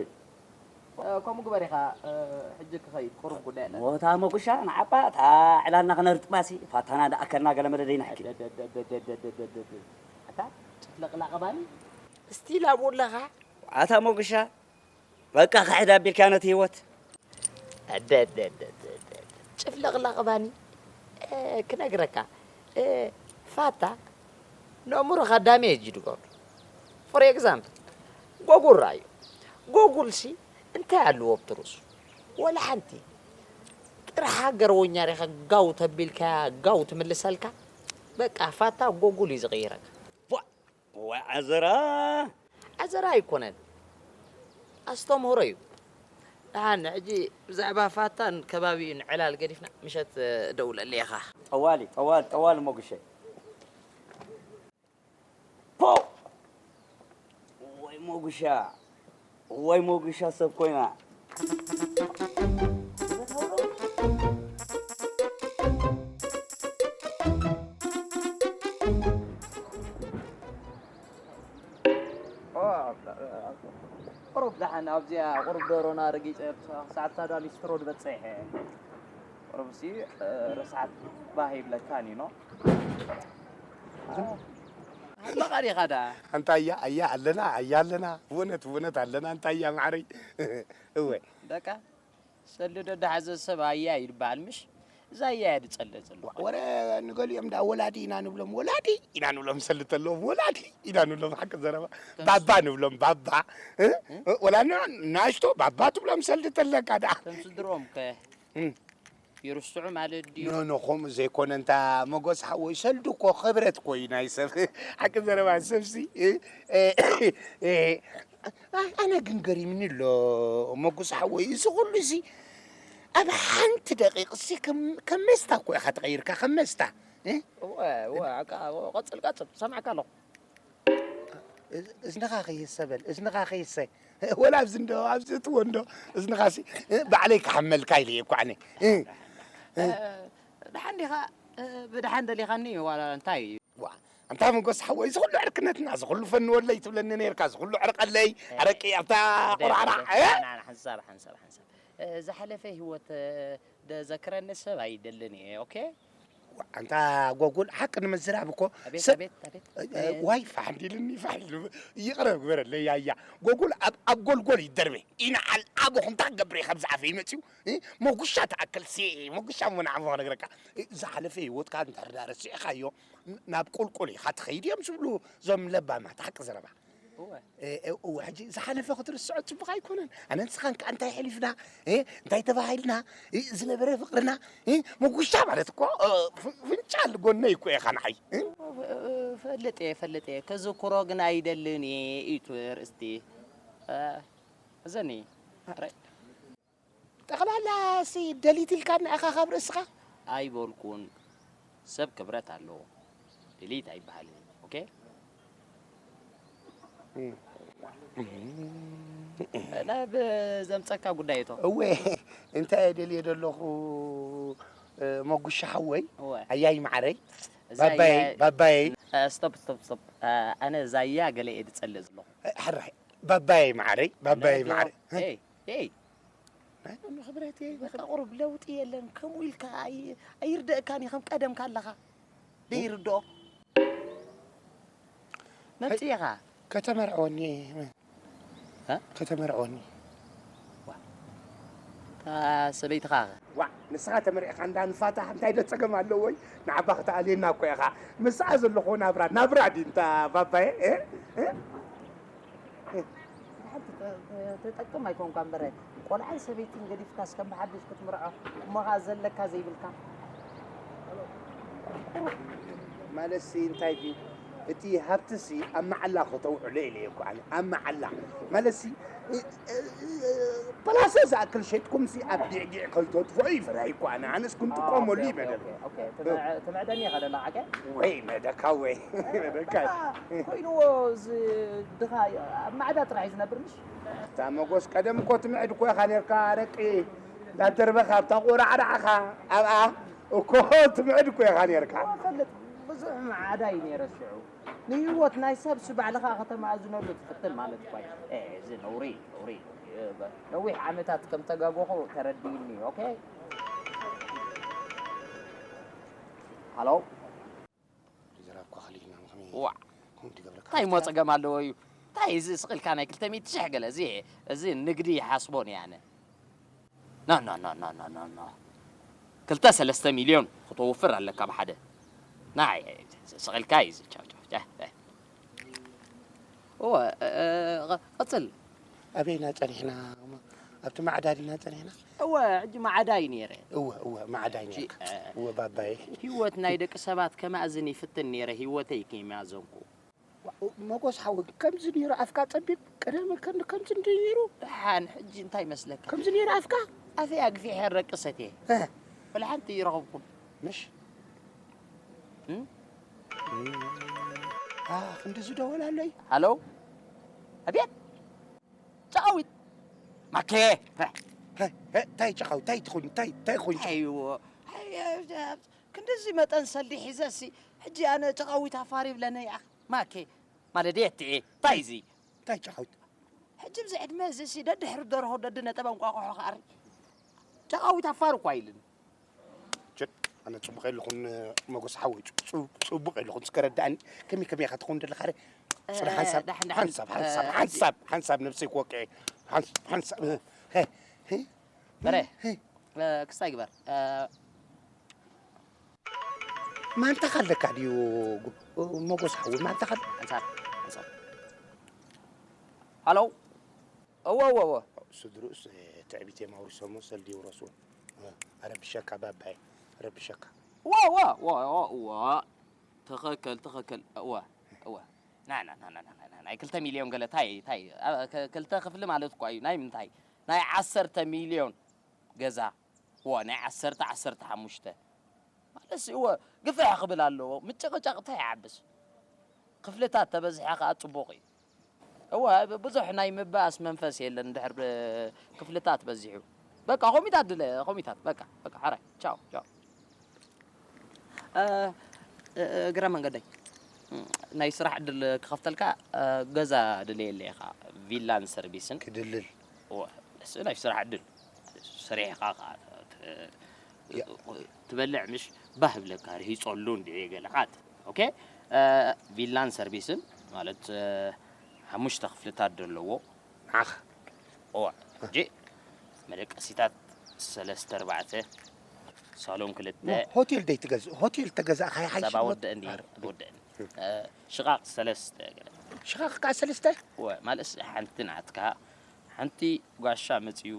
እ፣ ከምኡ ግበር ኢኻ፣ እ፣ ሕጂ ክኸይድ፣ ቁሩብ ጉዳይ ኣለኒ። ሞታ ሞግሻ፣ ንዓባ፣ እታ ዕላልና ክነርጥባሲ፣ ፋታና ደኣከልና ገለ መለ ደይናሕኪ። ኣታ፣ ጭፍለቕላቕ ባኒ? ስቲል ኣብኡ ኣለኻ? ኣታ ሞግሻ፣ በቃ ክሕድ ኣቢልካ ነቲ ህይወት። ኣደ፣ ኣደ፣ ኣደ፣ ኣደ፣ ኣደ፣ ኣደ። ጭፍለቕላቕ ባኒ፣ እ፣ ክነግረካ፣ እ፣ ፋታ ነእምሮኻ ዳሜጅ እዩ ዝገብር። ፎር ኤግዛምፕል፣ ጎጉል ረኣዮ። ጎጉል ሲ እንታይ ኣለዎ ኣብቲ ርእሱ? ወላ ሓንቲ። ጥርሓ ገረወኛ ሪኻ ጋው ተቢልካያ ጋው ትምልሰልካ። በቃ ፋታ ጎጉል እዩ ዝቕይረካ። ዋ፣ ዋ፣ ዓዘራ! ዓዘራ ኣይኮነን፣ ኣስተምህሮ እዩ። ደሓን፣ ሕጂ ብዛዕባ ፋታን ከባቢኡን ዕላል ገዲፍና፣ ምሸት፣ እ፣ ደውለለይ ኢኻ። ጠዋሊ፣ ጠዋሊ፣ ጠዋሊ ሞግሸ። ፖ! ወይ ሞግሻ፣ ወይ ሞግሻ ሰብ ኮይና። ኦ፣ ቁሩብ እዚኣ ቁሩብ ደሮና ረጊጸ፣ ክሳዕ እታ ዳ ሊስትሮ ዝበጽሐ። ቁሩብሲ፣ እ፣ ርስሓት ባህ ይብለካን እዩ፣ ኖ? ኣለኻ ዲኻ ደኣ? ኣንታ ኣያ፣ ኣያ ኣለና፣ ኣያ ኣለና። ብእውነት፣ ብእውነት ኣለና፣ ኣንታ ኣያ ማዕረይ። እወ። በቃ፣ ሰልዶ ደሓዘ ሰብ ኣያ ይበሃል፣ ምሽ? እዛ ኣያ እያ ዝጸልእ ዘሎ። ወረ ንገሊኦም ደኣ ወላዲ ኢና ንብሎም፣ ወላዲ ኢና ንብሎም፣ ሰልድ ተለዎም ወላዲ ኢና ንብሎም፣ ሓቂ ዘረባ። ባባ ንብሎም፣ ባባ። እ? እ? ወላ ን-፣ ንኣሽቱ ባባ ትብሎም፣ ሰልድ ተለካ ደኣ። ከም ስድርኦም ከ እም። ይርስዑ ማለት ድዩ? ኖ፣ ኖ፣ ከምኡ ዘይኮነ፣ እንታ መጎስ ሓወይ፣ ሰልዲ እኮ ክብረት እኮ እዩ ናይ ሰብ። ሓቂ ዘረባ ሰብሲ፣ እ፣ እ፣ እ፣ እ፣ ኣነ ግን ገሪምኒ ኣሎ፣ መጎስ ሓወይ፣ እዚ ኩሉ እዚ ኣብ ሓንቲ ደቂቕ እዚ ከም፣ ከም መስታ እኮ ኢኻ ተቐይርካ፣ ከም መስታ፣ እ? እወ፣ እወ፣ ኣቃ-፣ ቀጽል፣ ቀጽል፣ ሰማዕካ ኣለኹ። እዝ-፣ እዝንኻ ከይህሰ በል፣ እዝንኻ ከይህሰ። ወላ ኣብዚ እንዶ፣ ኣብዚ እትዎ እንዶ፣ እዝንኻሲ፣ እ፣ ባዕለይ ክሓመልካ ኢለ እየ እኮ ኣነ። እ፣ እ። እ፣ ደሓን ዲኻ? እ፣ ብደሓን ደሊኻኒ ዋላ እንታይ እዩ? ዋ፣ ኣንታ መጎስ ሓወይ፣ እዚ ኩሉ ዕርክነትና፣ እዚ ኩሉ ፈኒ ወለይ ትብለኒ ነይርካ፣ እዚ ኩሉ ዕርቀለይ፣ እ፣ ኣረቂ ኣብታ እ፣ ቆራዕራዕ፣ እ፣ እ? ና፣ ና፣ ሓንሳብ፣ ሓንሳብ፣ ሓንሳብ። እ፣ ዝሓለፈ ህይወት፣ እ፣ ደዘክረኒ ሰብ ኣይደልን እየ፣ ኦኬ? ዋ፣ ኣንታ ጎጉል፣ ሓቂ ንምዝራብ እኮ ኣቤት፣ ሰብ ኣቤት፣ ኣቤት። እ፣ እ፣ እ። ዋይ፣ ፋሕ እንዲልኒ፣ ፋሕ ኢሉ፣ ይቕረ ግበረለይ፣ ያያ። ጎጉል ኣብ፣ ኣብ ጎልጎል ይደርበ። ይንዓል፣ ኣቦኹም እንታይ ክገብር እየ፣ ካብዚ ኣፈይ መፅዩ? እ? መጉሻ ትኣክል፣ ሲ፣ መጉሻ እሞ ንዓሞ ክነግረካ። እ፣ ዝሓለፈ ህይወትካ እንድሕር ዳ ረሲዕካዮ፣ ን-፣ ናብ ቁልቁል ኢኻ ትኸይድ እዮም ዝብሉ እዞም ለባማት፣ ሓቂ ዘረባ። እወ። እ፣ እ፣ እወ፣ ሕጂ ዝሓለፈ ክትርስዖ ጽቡቕ ኣይኮነን። ኣነ ንስኻን ከኣ እንታይ ኣሕሊፍና፣ እ፣ እንታይ ተባሂልና፣ እ፣ ዝነበረ ፍቕርና፣ እ፣ መጉሻ ማለት እኮ፣ እ፣ ፍ-፣ ፍንጫል ጎነይ እኮ ኢኻ ንዓይ፣ እ? እወ፣ እ፣ እፈልጥ እየ፣ እፈልጥ እየ። ከዝክሮ ግን ኣይደልን እየ እዩ እቲ ርእስቲ። እ፣ እዘኒ። ረ-፣ ጠቕላላ ሲ ደሊት ኢልካና ኢኻ ካብ ርእስኻ? ኣይበልኩን። ሰብ ክብረት ኣለዎ። ደሊት ኣይበሃልን። ኦኬ? እም። ናብ ዘምጸካ ጉዳይ እቶ። እወ፣ እንታይ እየ ደልየ ዘለኹ፣ እ፣ መጉሻ ሓወይ? እወ። ኣያይ መዓረይ? እዛ ባባየይ፣ ኣያ-፣ ባባየይ? እ፣ ስቶፕ፣ ስቶፕ፣ ስቶፕ። እ፣ ኣነ እዛ ኣያ ገለ እየ ዝጸልእ ዘለኹ። እ፣ ሕራይ፣ ባባየይ መዓረይ፣ ባባየይ ነዶ፣ መዓረይ። እ? ኤይ፣ ኤይ። ናይ ጎኒ ክብረተይ። በቃ ቁሩብ ለውጢ የለን። ከምኡ ኢልካ ኣይ-፣ ኣይርደእካን እዩ፣ ከም ቀደምካ ኣለኻ። ደይርድኦ። መምጽእ ኢኻ። ከተመርዕወኒ። እ? ከተመርዕወኒ። ዋ። እታ ሰበይትኻ ኸ? ዋ፣ ንስኻ ተመሪዕኻ እንዳ ንፋታሕ እንታይ ዶ ጸገም ኣለዎ? ንዓባ ክትኣልየና እኮ ኢኻ። ምስኣ ዘለኹ ናብራ፣ ናብራ ድዩ እንታ ባባየ? እ? እ? ሓንቲ ተ-፣ ተ-፣ ተጠቅም ኣይኮንካ እምበር፣ ቆልዓን ሰበይትን ገዲፍካስ ከም ብሓድሽ ክትምርዖ፣ እሞ ኸኣ ዘለካ ዘይብልካ። ማለትሲ እንታይ ድዩ? እቲ ሃብትሲ ኣብ መዓላ ከተውዕሎ ኢለ እየ እኮ ኣነ፣ ኣብ መዓላ። ማለትሲ፣ እ፣ እ፣ እ፣ ፕላሰ ዝኣክል ሸይጥኩምሲ ኣብ ጊዕጊዕ ከይተጥፍኦ እዩ ፍርሀይ እኮ ኣነ። ኣነስ ክንጥቀመሉ እዩ መደብ። ኦኬ፣ ኦኬ። ትምዕ-፣ ትምዕደኒ ኢኻ ደላ ዓቀ? ወይ መደካ ወይ መደካ። ኮይንዎ እዚ ድኻ ኣብ ማዕዳ ጥራሕ እዩ ዝነብር ምሽ? እታ መጎስ ቀደም እኮ ትምዕድ እኮ ኢኻ ነርካ፣ ኣረቂ እንዳደርበኻ ኣብታ ቆራዕራዕኻ ኣብኣ እኮ ትምዕድ እኮ ኢኻ ነርካ። እፈልጥ፣ ብዙሕ ማዕዳ እዩ ነይረ ሽዑ። ንህይወት ናይ ሰብሲ ባዕልኻ ከተማእዝነሉ ትፍትን ማለት እኳ እዩ። ኤ፣ እዚ ነውሪ፣ ነውሪ። ነዊሕ ዓመታት ከም ተጋጎኹ ተረዲእኒ፣ ኦኬ? ሃሎ? ዘራብኳ ኸሊእና፣ ከመይ ዋዕ። ከምኡ ትገብረካ? እንታይ እሞ ጸገም ኣለዎ እዩ? እንታይ እዚ ስቕ ኢልካ ናይ ክልተ ሚእቲ ሽሕ ገለ? እዚ፣ እዚ ንግዲ ይሓስቦን እየ ኣነ። ኖ፣ ኖ፣ ኖ። ክልተ ሰለስተ ሚልዮን ክተውፍር ኣለካ ብሓደ። ናይ፣ ስቕ ኢልካ እዩ እዚ። ቻው፣ ቻው፣ ቻው፣ ቻው። እወ፣ እ፣ እ፣ ቐ-፣ ቀጽል። ኣበይና ጸኒሕና? ኣብቲ ማዕዳ ዲና ጸኒሕና? እወ፣ ሕጂ ማዕዳ እዩ ነይረ። እወ፣ እወ፣ ማዕዳ እዩ ሕጂ፣ ነይርካ። እ፣ እወ፣ ባባየ። ህይወት ናይ ደቂ ሰባት ከማእዝን ይፍትን ነይረ፣ ህይወተይ ከይማዘንኩ። ዋ-፣ መጎስ ሓወይ፣ ከምዚ ነይሩ ኣፍካ ጸቢብ? ቀደም ከም-፣ ከምዚ እንድዩ ነይሩ? ደሓን፣ ሕጂ እንታይ መስለካ? ከምዚ ነይሩ ኣፍካ? ኣፈይ ኣግፊሐ ረቂ ሰትየ። እ። ወላ ሓንቲ ይረኸብኩን። ምሽ? እም? ኣ፣ ክንዲ ዝደወል ኣሎይ? ሃሎ? ኣቤት? ጨቓዊት? ማኬ! ሀ፣ ሀ፣ ታይ ጨቓዊት? ታይ ትኹን? ታይ፣ ታይ ኹን? ኣይዎ። ኣይ፣ ኣይ፣ ኣይ፣ ክንድዚ መጠን ሰልዲ ሒዘሲ፣ ሕጂ ኣነ ጨቓዊት ኣፋር ይብለኒ፣ ኣኽ፣ ማኬ። ማለት ድየ እትኤ? ታይ እዚ? ታይ ጨቓዊት? ሀ፣ ሕጂ ብዚ ዕድመ እዚ ሲ ደድሕሪ ደርሆ ደዲ ነጠበ እንቋቑሖ ክኣሪ ጨቓዊት ኣፋር እኳ ኢልን። ችድ፣ ኣነ ጽቡቕ የለኹን፣ መጎስ ሓወይ፣ ጽ-፣ ጽ-፣ ጽቡቕ የለኹን፣ እስከ ረዳእኒ፣ ከመይ ከመይ ኢኻ ትኸውን ዘለኻ? ረ-፣ ጽረ፣ እ፣ ሓንሳብ፣ ዳሕን፣ ዳሕን፣ ሓንሳብ፣ ሓንሳብ፣ እ፣ ሓንሳብ፣ ሓንሳብ ነብሰይ ክወቅዕ፣ ሓንስ-፣ ሓንሳብ፣ እ፣ ሀ፣ ሀ፣ በረ፣ ሀ። እ፣ ክስታይ ግበር፣ እ፣ ማንታ ካለካ ድዩ፣ መጎስ ሓወይ፣ ማንታ ካለ-? ሓንሳብ፣ ሓንሳብ። ሃሎ። እወ፣ እወ፣ እወ። ስድርኡስ ትዕቢት እዮም ኣውሪሶሞ፣ ሰልዲ ይውረስዎ። እወ፣ ኣረብሸካ ባባየ፣ ኣረብሸካ። እወ፣ እወ፣ እወ፣ እወ፣ እወ። ትኽክል፣ ትኽክል። እወ፣ እወ። ና፣ ና፣ ናይ ክልተ ሚልዮን ገለ፣ ታይ፣ ታይ፣ አ፣ ከ-፣ ክልተ ክፍሊ ማለት እኳ እዩ። ናይ ምንታይ? ናይ ዓሰርተ ሚልዮን ገዛ። እወ፣ ናይ ዓሰርተ፣ ዓሰርተ ሓሙሽተ። ማለትሲ፣ እወ፣ ግፍሕ ክብል ኣለዎ። ምጭቕጫቕ እንታይ ይዓብስ? ክፍልታት ተበዚሐ ከኣ ጽቡቕ እዩ። እወ፣ ብ-፣ ብዙሕ ናይ ምባኣስ መንፈስ የለን እንድሕር ብ-፣ ክፍልታት በዚሑ። በቃ፣ ኮሚታት ድለ-፣ ኮሚታት፣ በቃ፣ በቃ፣ ሓራይ፣ ቻው፣ ቻው። እ፣ እ፣ እግረ መንገደይ፣ ናይ ስራሕ ዕድል ክኸፍተልካ፣ እ፣ ገዛ ድልየለይ ኢኻ፣ ቪላን ሰርቪስን። ክድልል። እወ፣ እሱ ናይ ስራሕ ዕድል። ሰሪሕኻ ኸዓ፣ እ፣ ያ። ትበልዕ ምሽ ባህ ብለካ፣ ርሂጸሉ እንድዒ ገለኻ። ኦኬ፣ እ፣ ቪላን ሰርቪስን ማለት፣ እ፣ ሓሙሽተ ክፍልታት ዘለዎ። ንዓኻ። እዋ፣ ሕጂ መደቀሲታት ሰለስተ፣ ኣርባዕተ፣ ሳሎን ክልተ። ሆቴል ደይ ትገዝእ? ሆቴል ተገዛእኻ ይሓይሽ። ሰባ ወደእኒ፣ ኣረ፣ ወደእኒ። እ፣ ሽቓቕ ሰለስተ ገለ። ሽቓቕ ከኣ ሰለስተ? እወ፣ ማለትስ ሓንቲ ናትካ፣ ሓንቲ ጓሻ መጽዩ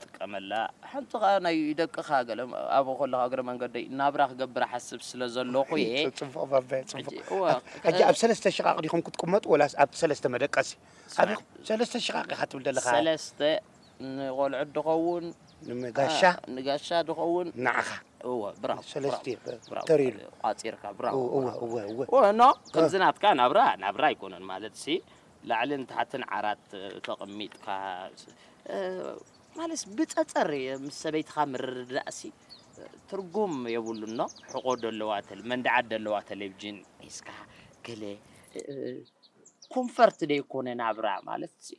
ጥቀመላ፣ ሓንቲ ኸኣ ናይ ደቅኻ ገለ፣ ኣብኡ ከለኻ እግረ መንገደይ ናብራ ክገብር እሓስብ ስለ ዘለኹ እየ። ጽ-፣ ጽቡቕ ባባየ፣ ጽቡቕ። ሕጂ፣ እወ፣ ኣብ፣ ሕጂ ኣብ ሰለስተ ሽቓቕ ዲኹም ክትቅመጡ ወላስ ኣብ ሰለስተ መደቀሲ? ስማዕ። ኣብ ሰለስተ ሽቓቕ ኢኻ ትብል ዘለኻ። ሰለስተ ንቖልዑት ድኸውን፣ ንጋሻ? አ፣ ንጋሻ ድኸውን። ንዓኻ? እወ፣ ብራቮ፣ ሰለስተ ብራቮ፣ ብራቮ፣ ተሪሉ። ቋጺርካ፣ ብራቮ፣ እወ፣ እወ፣ ብራቮ። እወ፣ እወ። እወ፣ ኖ፣ እ። ከምዚ ናትካ ናብራ፣ ናብራ ኣይኮነን ማለትሲ፣ ላዕልን ታሕትን ዓራት ተቐሚጥካ፣ እ፣ ማለትስ ብጸጸር ምስ ሰበይትኻ ምርድዳእሲ ትርጉም የብሉን። ኖ፣ ሕቖ ደለዋ ተል-፣ መንደዓት ደለዋ ቴሌቪዥን ሒዝካ ገለ፣ እ፣ ኮንፈርት ደይኮነ ናብራ ማለትሲ፣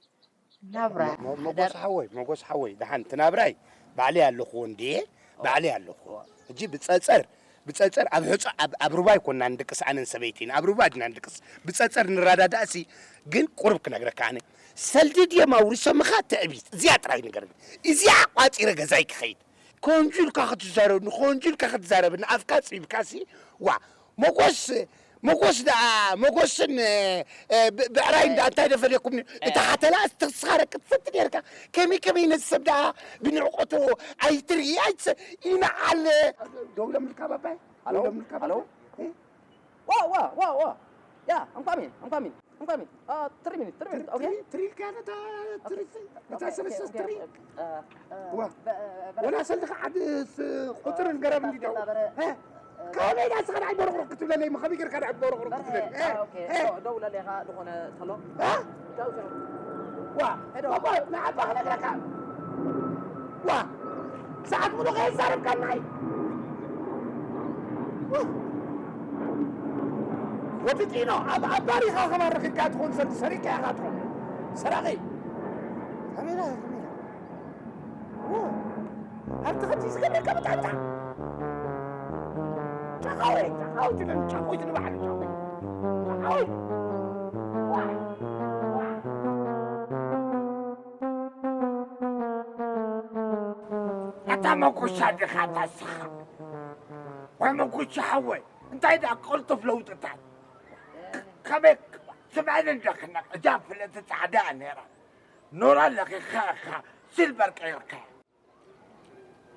ናብራ ሞ-፣ ሞ-፣ ሓዳር። መጎስ ሓወይ፣ መጎስ ሓወይ፣ ደሓን እቲ ናብራይ ባዕለይ ኣለኹዎ እንድየ፣ ባዕለይ ኣለኹዎ። ሕጂ ብጸጸር፣ ብጸጸር ኣብ ሕጹ-፣ ኣብ፣ ኣብ ሩባ ኣይኮንና ንድቅስ ኣነን ሰበይተይን፣ ኣብ ሩባ ዲና ንድቅስ፣ ብጸጸር ንረዳዳእሲ፣ ግን ቁሩብ ክነግረካ ኣነ። ሰልዲ ድዮም ኣውሪሶምኻ ትዕቢት፣ እዚኣ ጥራይ ንገረኒ። እዚኣ ቋጺረ ገዛይ ክኸይድ። ኮንጁልካ ክትዛረብኒ፣ ኮንጁልካ ክትዛረብኒ፣ ኣፍካ ጽቢብካሲ፣ ዋ፣ መጎስ፣ መጎስ ደኣ፣ መጎስን፣ እ፣ እ፣ ብ-፣ ብዕራይን ደኣ እንታይ ደፈልየኩም? እ። እታ ሓተላ እስቲ ንስኻ ረቅት ሰቲ ነርካ። ከመይ ከመይ ነዚ ሰብ ደኣ ብንዕቀቱ ኣይትርኢ፣ ኣይትሰ-፣ ይንዓል። ደውለምልካ ባባይ? ሃሎ? ደውለምልካ ሃሎ? ባባይ? እ? ዋ፣ ዋ፣ ዋ፣ ዋ። ያ፣ I'm coming, I'm coming, I'm coming. አ፣ three minutes, three minutes, okay? ትሪ፣ ትሪ ኢልካ ነታ ትሪ፣ እታ ኦኬ፣ ሰለስተ ኦኬ፣ ትሪ። ኦኬ። አ፣ አ፣ ዋ። በ-፣ በ-፣ ወላ ሰልዲ ከዓድ ስ-፣ ቁጽርን ገረብ እንዲ ደው። በረ-፣ ሀ? እ፣ ካበይ ዳ ስኻ ደዓይ ቦረቕሮቕ ክትብለለይ፣ መኸቢ ገርካ ደዓይ ቦረቕሮቕ በረ-፣ ክትብለለይ? ሀ? አ፣ ኦኬ። ሀ? ዶ-፣ ደውለለይ ኢኻ ዝኾነ ተሎ? ሀ? ዳው ሸው። ዋ፣ ሄዶ። ባባ፣ ንዓባ ክነግረካ። ዋ፣ ሰዓት ሙሉ ከይዛረብካናይ። ወዲ ጢኖ፣ ኣብ፣ ኣብ ባሪኻ ከማን ረኺብካ ትኾን ሰብ ሰሪቅካ ኢኻ ትኾን። ሰራቒ። ካሜራ፣ ካሜራ። ዋ፣ ኣብቲ ከምዚ ዝገበርካ ብጣዕሚ ጫ-፣ ጫቃዊ፣ ጫቃዊ ትብል፣ ጫቆይ ትብል ባዕሉ ጫቆይ። ጫቃዊ። ዋ፣ ዋ። ኣታ መኩሻ ዲኻ ኣታ ንስኻ? ወይ መኩሻ ሓወይ፣ እንታይ ደኣ ቅልጡፍ ለውጥታት? ከመይ ስምዐኒ እንዶ ክነቕ፣ እዛ ፍልጥቲ ጻዕዳ እያ ነይራ። ኖራ ለኺኻ ኢኻ ሲልቨር ቀይርካያ።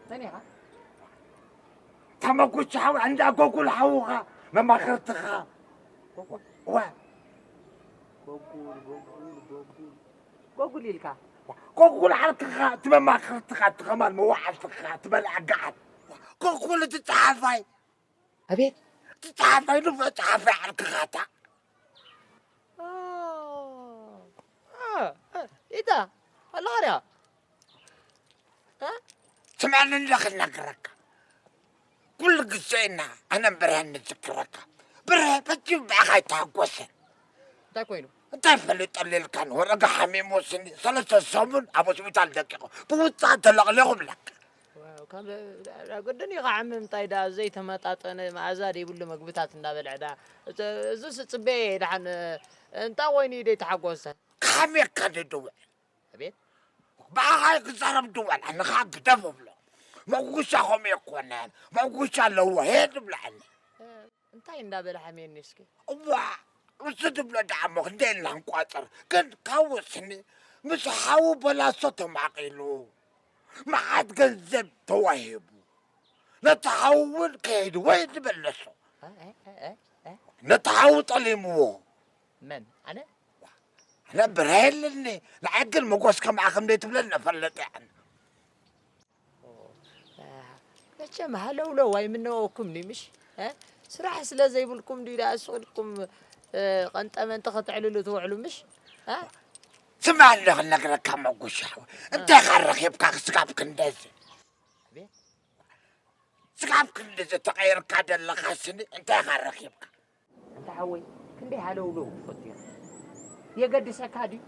መን ኢኻ? ተመኩሽ ሓው፣ እንዳ ጎጉል ሓውኻ፣ መማኽርትኻ። ጎጉል? እወ። ጎጉል፣ ጎጉል፣ ጎጉል። ጎጉል ኢልካ? ጎጉል ዓርክኻ፣ እቲ መማኽርትኻ፣ እቲ ኸማን መዋዕልትኻ፣ እቲ በልዓ ገዓት። ጎጉል እቲ ጸሓፋይ። ኣቤት። እቲ ጸሓፋይ፣ ንፉዕ ጸሓፋይ ዓርክኻ እታ። ኦ፣ እ፣ እ፣ ኢታ፣ ኣለኻ ድያ? እ? ስምዐኒ እንዶ ክነግረካ። ኩሉ ግዜ ኢና ኣነ ብርሀን ንዝክረካ። ብርሀ ፈጺሙ ብኣኻ ኣይተሃጎሰን። እንታይ ኮይኑ? እንታይ ፈሊጠሉ ኢልካ ንወረጋ ሓሚሙ ስኒ ሰለስተ ሰሙን ኣብ ሆስፒታል ደቂቑ ብውፅኣት ተለቕሊቑ ብለካ። ዋው፣ ካብ ግድን እዩ ክዓምም። እንታይ ደኣ ዘይተመጣጠነ መኣዛ ዘይብሉ መግብታት እንዳበልዐ ደኣ፣ እዚ- እዚስ ጽበየ ደሓን እንታይ ኮይኑ እዩ ዘይተሓጎሰ? ከሓምየካ ድድውዕ። ኣቤት። ብኣኻይ ክዛረብ ድወል ኣነ ኸዓ ግደፍ እብሎ። መጉሻ ኸምኡ ኣይኮነን፣ መጉሻ ኣለዎ ሄድ እብሎ ኣነ። እንታይ እንዳበለ ሓምየኒ እስኪ? እዋ፣ እሱ ትብሎ ደኣ እሞ ክንደይ ኢልና ንቋጽር። ግን ካብኡ ስኒ ምስ ሓዉ በላሶ ተማቒሉ፣ መዓት ገንዘብ ተዋሂቡ፣ ነቲ ሓዉ እውን ከይዱ ወይ ዝበለሶ። እ፣ እ፣ እ፣ እ፣ እ። ነቲ ሓዉ ጠሊምዎ። መን? ኣነ? ኣነ ብረ የለኒ። ንዓይ ግን መጎስ ከምኣ ከም ዘይትብለኒ እፈልጥ እየ። መቸም ሃለውለው ኣይምነወኩም ድዩ ምሽ? እ? ስራሕ ስለ ዘይብልኩም ድዩ ደኣ ስቕ ኢልኩም፣ እ፣ ቀንጠመንጢ ክትዕልሉ ትውዕሉ ምሽ? እ? ስማዕ ኣሎ ክነግረካ መጉሻ። እንታይ ኢኻ ረኺብካ ክስጋብ ክንደዚ? ኣቤት። ስጋብ ክንደዚ ተቐይርካ ዘለኻ ስኒ እንታይ ኢኻ ረኺብካ? ኣንታ ሓወይ፣ ክንደይ ሃለውለው ትፈቱ ኢኻ። የገድሰካ ድዩ?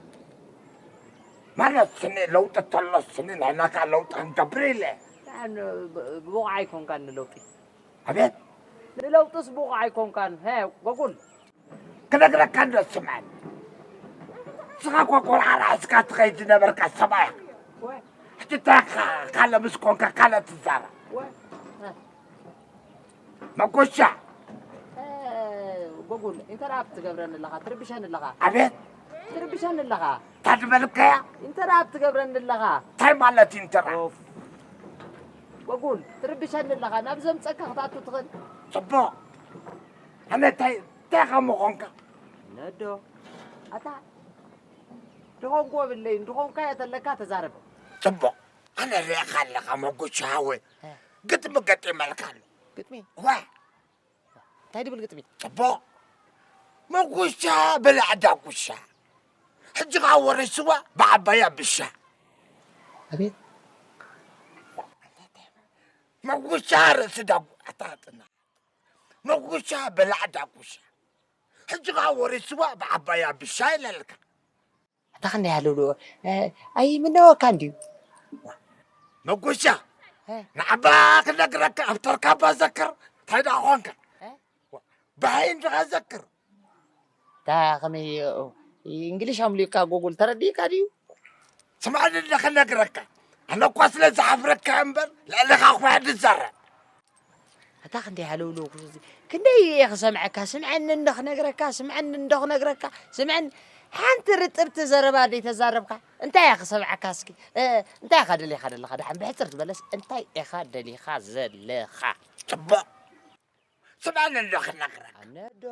ማለት ስኒ ለውጢ ተሎ ስኒ ናይ ናካ ለውጢ ክንገብር ኢለ። ያን ብ- ብቑዕ ኣይኮንካን ንለውጢ። ኣቤት። ንለውጥስ ብቑዕ ኣይኮንካን። ሄ፣ ጎጉል። ክነግረካ እንዶ ስምዓኒ። ንስኻ እኮ ቆልዓ ራእስካ ትኸይድ ዝነበርካ ሰብኣይ ኢኻ። ወይ። ሕጂ እንታይ ኢኻ ካልእ ምስ ኮንካ ካልእ ትዛረብ? ወይ። መጎሻ። እ፣ ጎጉል፣ ኢንተራፕት ትገብረኒ ኣለኻ፣ ትርብሸኒ ኣለኻ። ኣቤት። ትርብሸኒ ኣለኻ። እንታይ ዝበልካያ? ኢንተራፕት ትገብረኒ ኣለኻ። እንታይ ማለት ኢንተራፕት? ኦፍ። ጎጉል፣ ትርብሸኒ ኣለኻ። ናብ ዘምጸካ ክትኣቱ ትኽእል። ጽቡቕ። ኣነ እንታይ፣ እንታይ ኢኻ ምኾንካ? ነዶ። ኣታ፣ ድኾንኩ የብለይን፣ ድኾንካዮ ተለካ ተዛረብ። ጽቡቕ። ኣነ ርእኻ ኣለኻ መጎሻ ሓወይ። እ። ግጥሚ ገጢመልካ ኣሎ። ግጥሚ? እዋ። እንታይ ድብል ግጥሚ? ጽቡቕ። መጉሻ በላዕ ዳጉሻ። ሕጂ ኸኣ ወሪስዋ ብዓባያ ብሻ። ኣቤት። መጉሻ ርእሲ ዳጉ-፣ ኣታ ጥና። መጉሻ በላዕ ዳጉሻ። ሕጂ ኸኣ ወሪስዋ ብዓባያ ብሻ ኢለልካ። ኣታ ክንደይ ሃለውልዎ፣ እ፣ ኣይምነወካ እንድዩ። መጎሻ፣ እ። ንዓባ ክነግረካ፣ ኣብ ተርካባ ዘክር፣ እንታይ ደኣ ኾንካ? እ? ብሃይ እንድኻ ዘክር። እታ ኸመይ፣ እ፣ እንግሊሽ ኣምልዩካ ጎጉል ተረዲእካ ድዩ? ስማዕኒ እንደ ክነግረካ፣ ኣነ እኳ ስለ ዝሓፍረካ እምበር፣ ልዕሊኻ እኳ እየ ዝዛረብ። ኣታ ክንደይ ሃለውለው ኩሉ እዚ። ክንደይ እየ ክሰምዐካ? ስምዐኒ እንዶ ክነግረካ፣ ስምዐኒ እንዶ ክነግረካ፣ ስምዐኒ። ሓንቲ ርጥብቲ ዘረባ ደይተዛረብካ፣ እንታይ እየ ክሰምዐካ እስኪ? እ፣ እንታይ ኢኻ ደሊኻ ዘለኻ? ደሓን ብሕጽር ዝበለስ፣ እንታይ ኢኻ ደሊኻ ዘለኻ? ጽቡቕ። ስምዐኒ እንዶ ክነግረካ። ኣነ ዶ?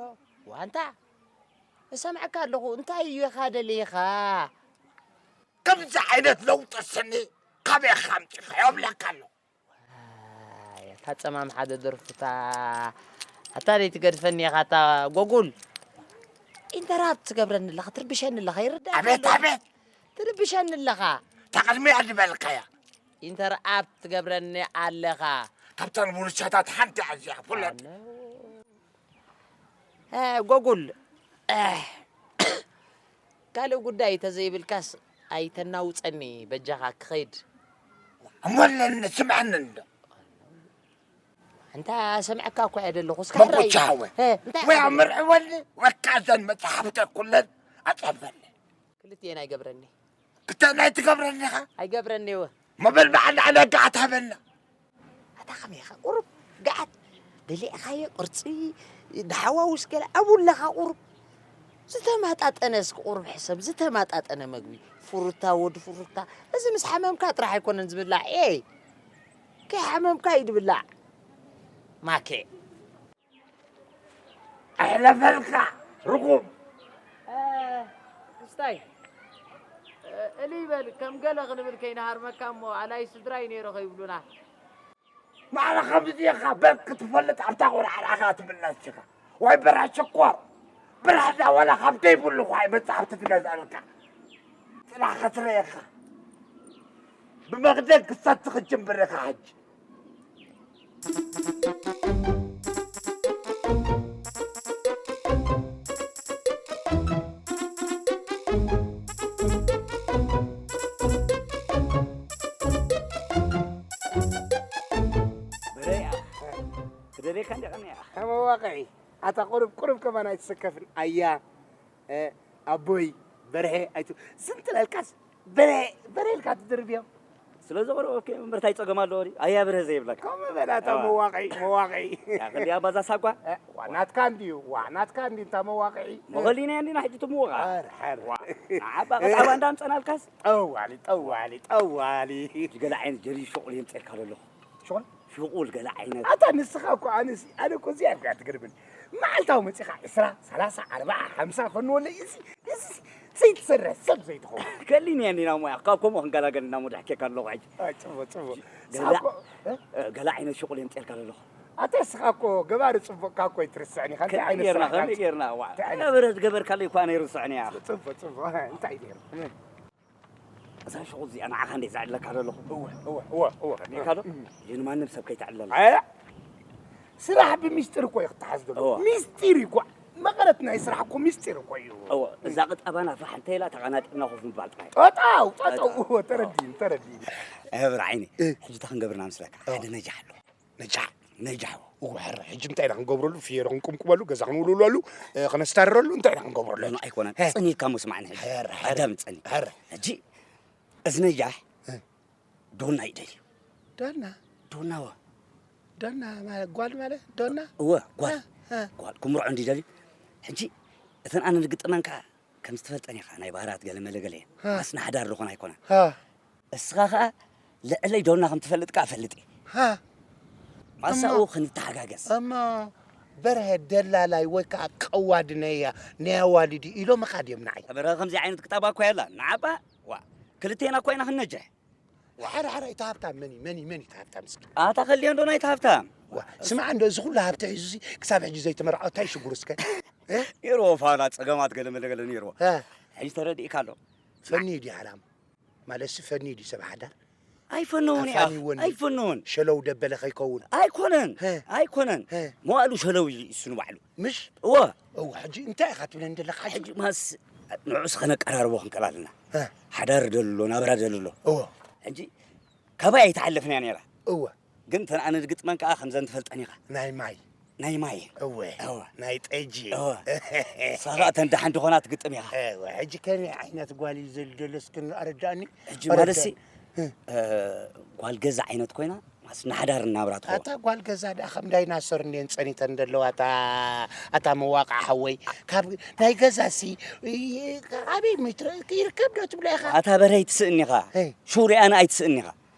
ዋንታ? እሰምዐካ ኣለኹ። እንታይ እዩ ኢኻ ደሊኻ? ከምዚ ዓይነት ለውጢ ስኒ ካበይ ኢኻ ኣምጺኻዮ እብለካ ኣለኹ። ዋይ፣ ኣታ ጸማም ሓደ ደርፍታ። ኣታ ደይ ትገድፈኒ ኢኻ፣ ኣታ ጎጉል። ኢንተራፕት ትገብረኒ ኣለኻ፣ ትርብሸኒ ኣለኻ፣ ይርዳእካ ኣቤት፣ ኣሎ። ኣቤት። ትርብሸኒ ኣለኻ። እታ ቅድሚኣ ዝበልካያ። ኢንተርኣፕት ትገብረኒ ኣለኻ። ካብተን ውርሻታት ሓንቲ እያ እዚኣ፣ ፍለጥ። ኣነ። እ፣ ጎጉል። እ፣ ካልእ ጉዳይ ተዘይብልካስ ኣይተናውጸኒ፣ በጃኻ ክኸይድ። እሞ ኣለኒ፣ ስምዐኒ እንዶ። እንታ ሰምዐካ እኮ እየ ደለኹ። እስከ መጎቻ ሕራይ። ሓወይ። እ፣ እንታይ ወይ ሓወይ? ኣምርዕወኒ፣ ወይ ከዓ እዘን መጽሓፍተ ኩለን ኣጸበኒ። ክልቲኤን ኣይገብረኒ። ክልተ ናይ ትገብረኒ ኢኻ? ኣይገብረኒ እወ። መበል በዓል ንዓና ገዓት ሃበና። ኣታ ከመይ ኢኻ? ቁሩብ ገዓት ደሊዕኻዮ ቅርጺ፣ ንሓዋውስ ገለ ኣብኡ ኣለኻ ቁሩብ። ዝተማጣጠነ እስኪ ቁሩብ ሕሰብ፣ ዝተማጣጠነ መግቢ። ፍሩታ ወዲ ፍሩታ። እዚ ምስ ሓመምካ ጥራሕ ኣይኮነን ዝብላዕ። ኤይ! ከይሓመምካ እዩ ዝብላዕ። ማኬ። ኣሕለፈልካ ርጉም። እ፣ ክስታይ፣ እ፣ እልይ በል፣ ከም ገለ ክንብል ከይንሃርመካ እሞ፣ ኣላይ ስድራይ ነይረ ከይብሉና። ማዕረ ከምዚ ኢኻ በል ክትፈልጥ ኣብታ ቆልዓ ንዓኻ ትምለስ ኢኻ። ወይ ብርሕ ሽኮር፣ ብርሕ ዳወላ ካብ ደይብሉ እኳ እዩ መጻሕፍቲ ትገዝኣልካ። ጽናሕ ክትርእየካ። ብመኽደን ክሰቲ ክትጅምር ኢኻ ሕጂ። ከንዲ ቀንያ። ከመ ዋቕዒ፣ ኣታ ቁሩብ፣ ቁሩብ ከማን ኣይትሰከፍን። ኣያ፣ እ፣ ኣቦይ፣ በርሀ፣ ኣይቱ-፣ ስንት ላልካስ፣ በርሀ፣ በርሀ ኢልካ ትድርብዮ። ስለ ዘቕረበ እኮ እምበር እንታይ ጸገም ኣለዎ ድዩ? ኣያ በርሀ ዘይብለካ። ከምኡ በል ኣታ እዋ። መዋቕዒ፣ መዋቕዒ። ያ ክንዲ ኣባዛ ሳጓ? እ፣ ዋ፣ ናትካ እንድዩ፣ ዋ፣ ናትካ እንድዩ እንታ መዋቕዒ። መቐሊና እንዲና ሕጂ ትምወቓ። ሓር፣ ሓር። ዋ፣ ንዓባ ቀጣባ እንዳምጸናልካስ? ጠዋሊ፣ ጠዋሊ፣ ጠዋሊ። ገለ ዓይነት ጀሪ ሸቑል የምጸልካ ዘለኹ። ሸቑል? ሽቁል ገለ ዓይነት። ኣታ ንስኻ እኮ ኣነስ፣ ኣነ እኮ እዚኣ እኮ እያ ትገርመኒ። መዓልታዊ መጺኻ ዕስራ፣ ሰላሳ፣ ኣርብዓ፣ ሓምሳ ፈንወለይ፣ እዚ፣ እዚ ዘይትሰርሕ ሰብ ዘይትኸውን። ከሊኒ እያ እንዲና ሞያ፣ ካብ ከምኡ ክንገላገል እናመድሕኬካ ኣለኹ ሕጂ። ኣይ፣ ጽቡቕ፣ ጽቡቕ። ገላ-፣ ንስኻ እኮ፣ እ? እ፣ ገለ ዓይነት ሽቁል የምጽኤልካ ዘለኹ። ኣታ ንስኻ እኮ ገባሪ ጽቡቕካ እኮ ኣይትርስዕን ኢኻ። እንታይ ከመይ ዓይነት ጌርና፣ ስራሕ ከመይ ኢኻ? ጌርና? ዋ፣ ትዕንስ። ገበረት ገበርካለይ እኳ ኣይርስዕን እያ። ጽቡቕ፣ ጽቡቕ። እንታይ ነይሩ? እዛ ሽቑል እዚኣ ንዓኻ እንደ ዘዕለካ ዘለኹ። እወ፣ እወ፣ እወ፣ እወ። ከመይ ኢልካ ዶ? እም። እዚ ንማንም ሰብ ከይተዕለላ። ኣያ፣ ስራሕ ብሚስጢር እኮ እዩ ክተሓዝ ዘለዎ። እወ። ሚስጢር እዩ እኮ። መቐረት ናይ ስራሕ እኮ ሚስጢር እኮ እዩ። እወ፣ እዛ ቅጣባና ፋሕ እንተ ኢላ ተቐናጢብና ኮፍ ምባል ጥራይ። ጠጠው፣ ጠጠው። ጠጠው። እወ፣ ተረዲእኒ፣ ተረዲእኒ። እወ። እህ፣ ብርዓይኒ፣ እ። ሕጂ እንታይ ክንገብር ኢና መስለካ? እወ። ሓደ ነጃሕ ኣሎ። ነጃሕ። ነጃሕ። እወ፣ ሕረ፣ ሕጂ እንታይ ኢና ክንገብረሉ? ፍየሮ ክንቅምቅመሉ፣ ገዛ ክንውልውለሉ፣ እ፣ ከነስታርረሉ፣ እንታይ ኢና ክንገብረሉ? ኖ፣ ኣይኮነን። ሀ። ጸኒካ እሞ ስማዕኒ ሕጂ። ሕረ፣ ሕረ። ኣዳም ጸኒ። ሕረ። ሕጂ፣ እዚ ነጃሕ፣ እ። ዶና ይደልዩ። ዶና? ዶና፣ እወ። ዶና ማለት፣ ጓል ማለት? ዶና? እወ፣ ጓል። እ፣ እ። ጓል፣ ክምርዖ እንዲ ደልዩ። ሕጂ፣ እተን ኣነ ዝግጥመን ከኣ፣ ከም ዝትፈልጠን ኢኻ፣ ናይ ባህራት ገለ መለ ገለ እየን። ሃ። ኣስና ሓዳር ዝኾን ኣይኮነን። ሃ። እስኻ ኸኣ ልዕለይ ዶና ከም ትፈልጥ ከኣ እፈልጥ እየ። ሃ። ማሳኡ እሞ፣ ክንተሓጋገዝ። እሞ በርሀ ደላላይ ወይ ከኣ ቀዋዲ ናይ፣ ናይ ኣዋልድ እዩ ኢሎምኻ ድዮም ንዓይ? በርሀ ከምዚ ዓይነት ክጣባ እኮ የላ። ንዓባ፣ ዋ፣ ክልቴና እኮ ኢና ክንነጅሕ። ዋ። ሓደ ሓደ እቲ ሃብታም መን እዩ? መን እዩ? መን እዩ እቲ ሃብታም እስኪ? ኣታ ከልዮ እንዶ ናይቲ ሃብታም። ዋ፣ ስማዕ እንዶ፣ እዚ ኩሉ ሃብቲ ሒዙ ሲ ክሳብ ሕጂ ዘይተመርዖ እንታይ ሽጉሩ እስከ? እ? ነይርዎ ፋላ ጸገማት ገለ መለ ገለ ነይርዎ። እ። ሕጂ ተረዲእካ ኣሎ። ፈኒ ድዩ ሓራም? ማለትሲ ፈኒ ድዩ ሰብ ሓዳር? ኣይፈነውን እዩ። ኣፋኒዎ እንዲ። ኣይፈነውን። ሸለው ደበለ ከይከውን። ኣይኮነን። ሀ። ኣይኮነን። ሀ። መዋእሉ ሸለው እዩ እሱ ንባዕሉ። ምሽ? እወ። እወ፣ ሕጂ እንታይ ኢኻ ትብለኒ ዘለኻ ሕጂ? ሕጂ ማስ ንዕኡስ ከነቀራርቦ ክንክእል ኣለና። ሀ። ሓዳር ደልሎ፣ ናብራ ደልሎ። እወ። ሕጂ ካባይ ኣይትሓልፍን እያ ነይራ። እወ። ግን እተን ኣነ ዝግጥመን ከኣ ከምዘን ትፈልጠን ኢኻ። ናይ ማይ። ናይ ማይ። እወ። እወ። ናይ ጠጂ። እወ። ንስኻ ከኣ እተን ደሓን ዝኾና ትግጥም ኢኻ። እወ። ሕጂ ከመይ ዓይነት ጓል እዩ ዘሎ እስኪ ኣረዳእኒ? ሕጂ ኣረዳእኒ። ማለትሲ፣ እ። እ፣ ጓል ገዛ ዓይነት ኮይና፣ ማስ ንሓዳር እናብራ ትኸውን። ኣታ ጓል ገዛ ደኣ ከም ዳይናሶር እንድየን ጸኒተን ዘለዋ፣ ኣታ፣ ኣታ መዋቕዓ ሓወይ። ካብ ናይ ገዛሲ፣ ይ-፣ ኣበይ ሜትሮ ይርከብ ዶ ትብሎ ኢኻ? ኣታ በረይ ትስእኒ ኢኻ። ሄይ። ሹሪኣና ኣይትስእኒ ኢኻ።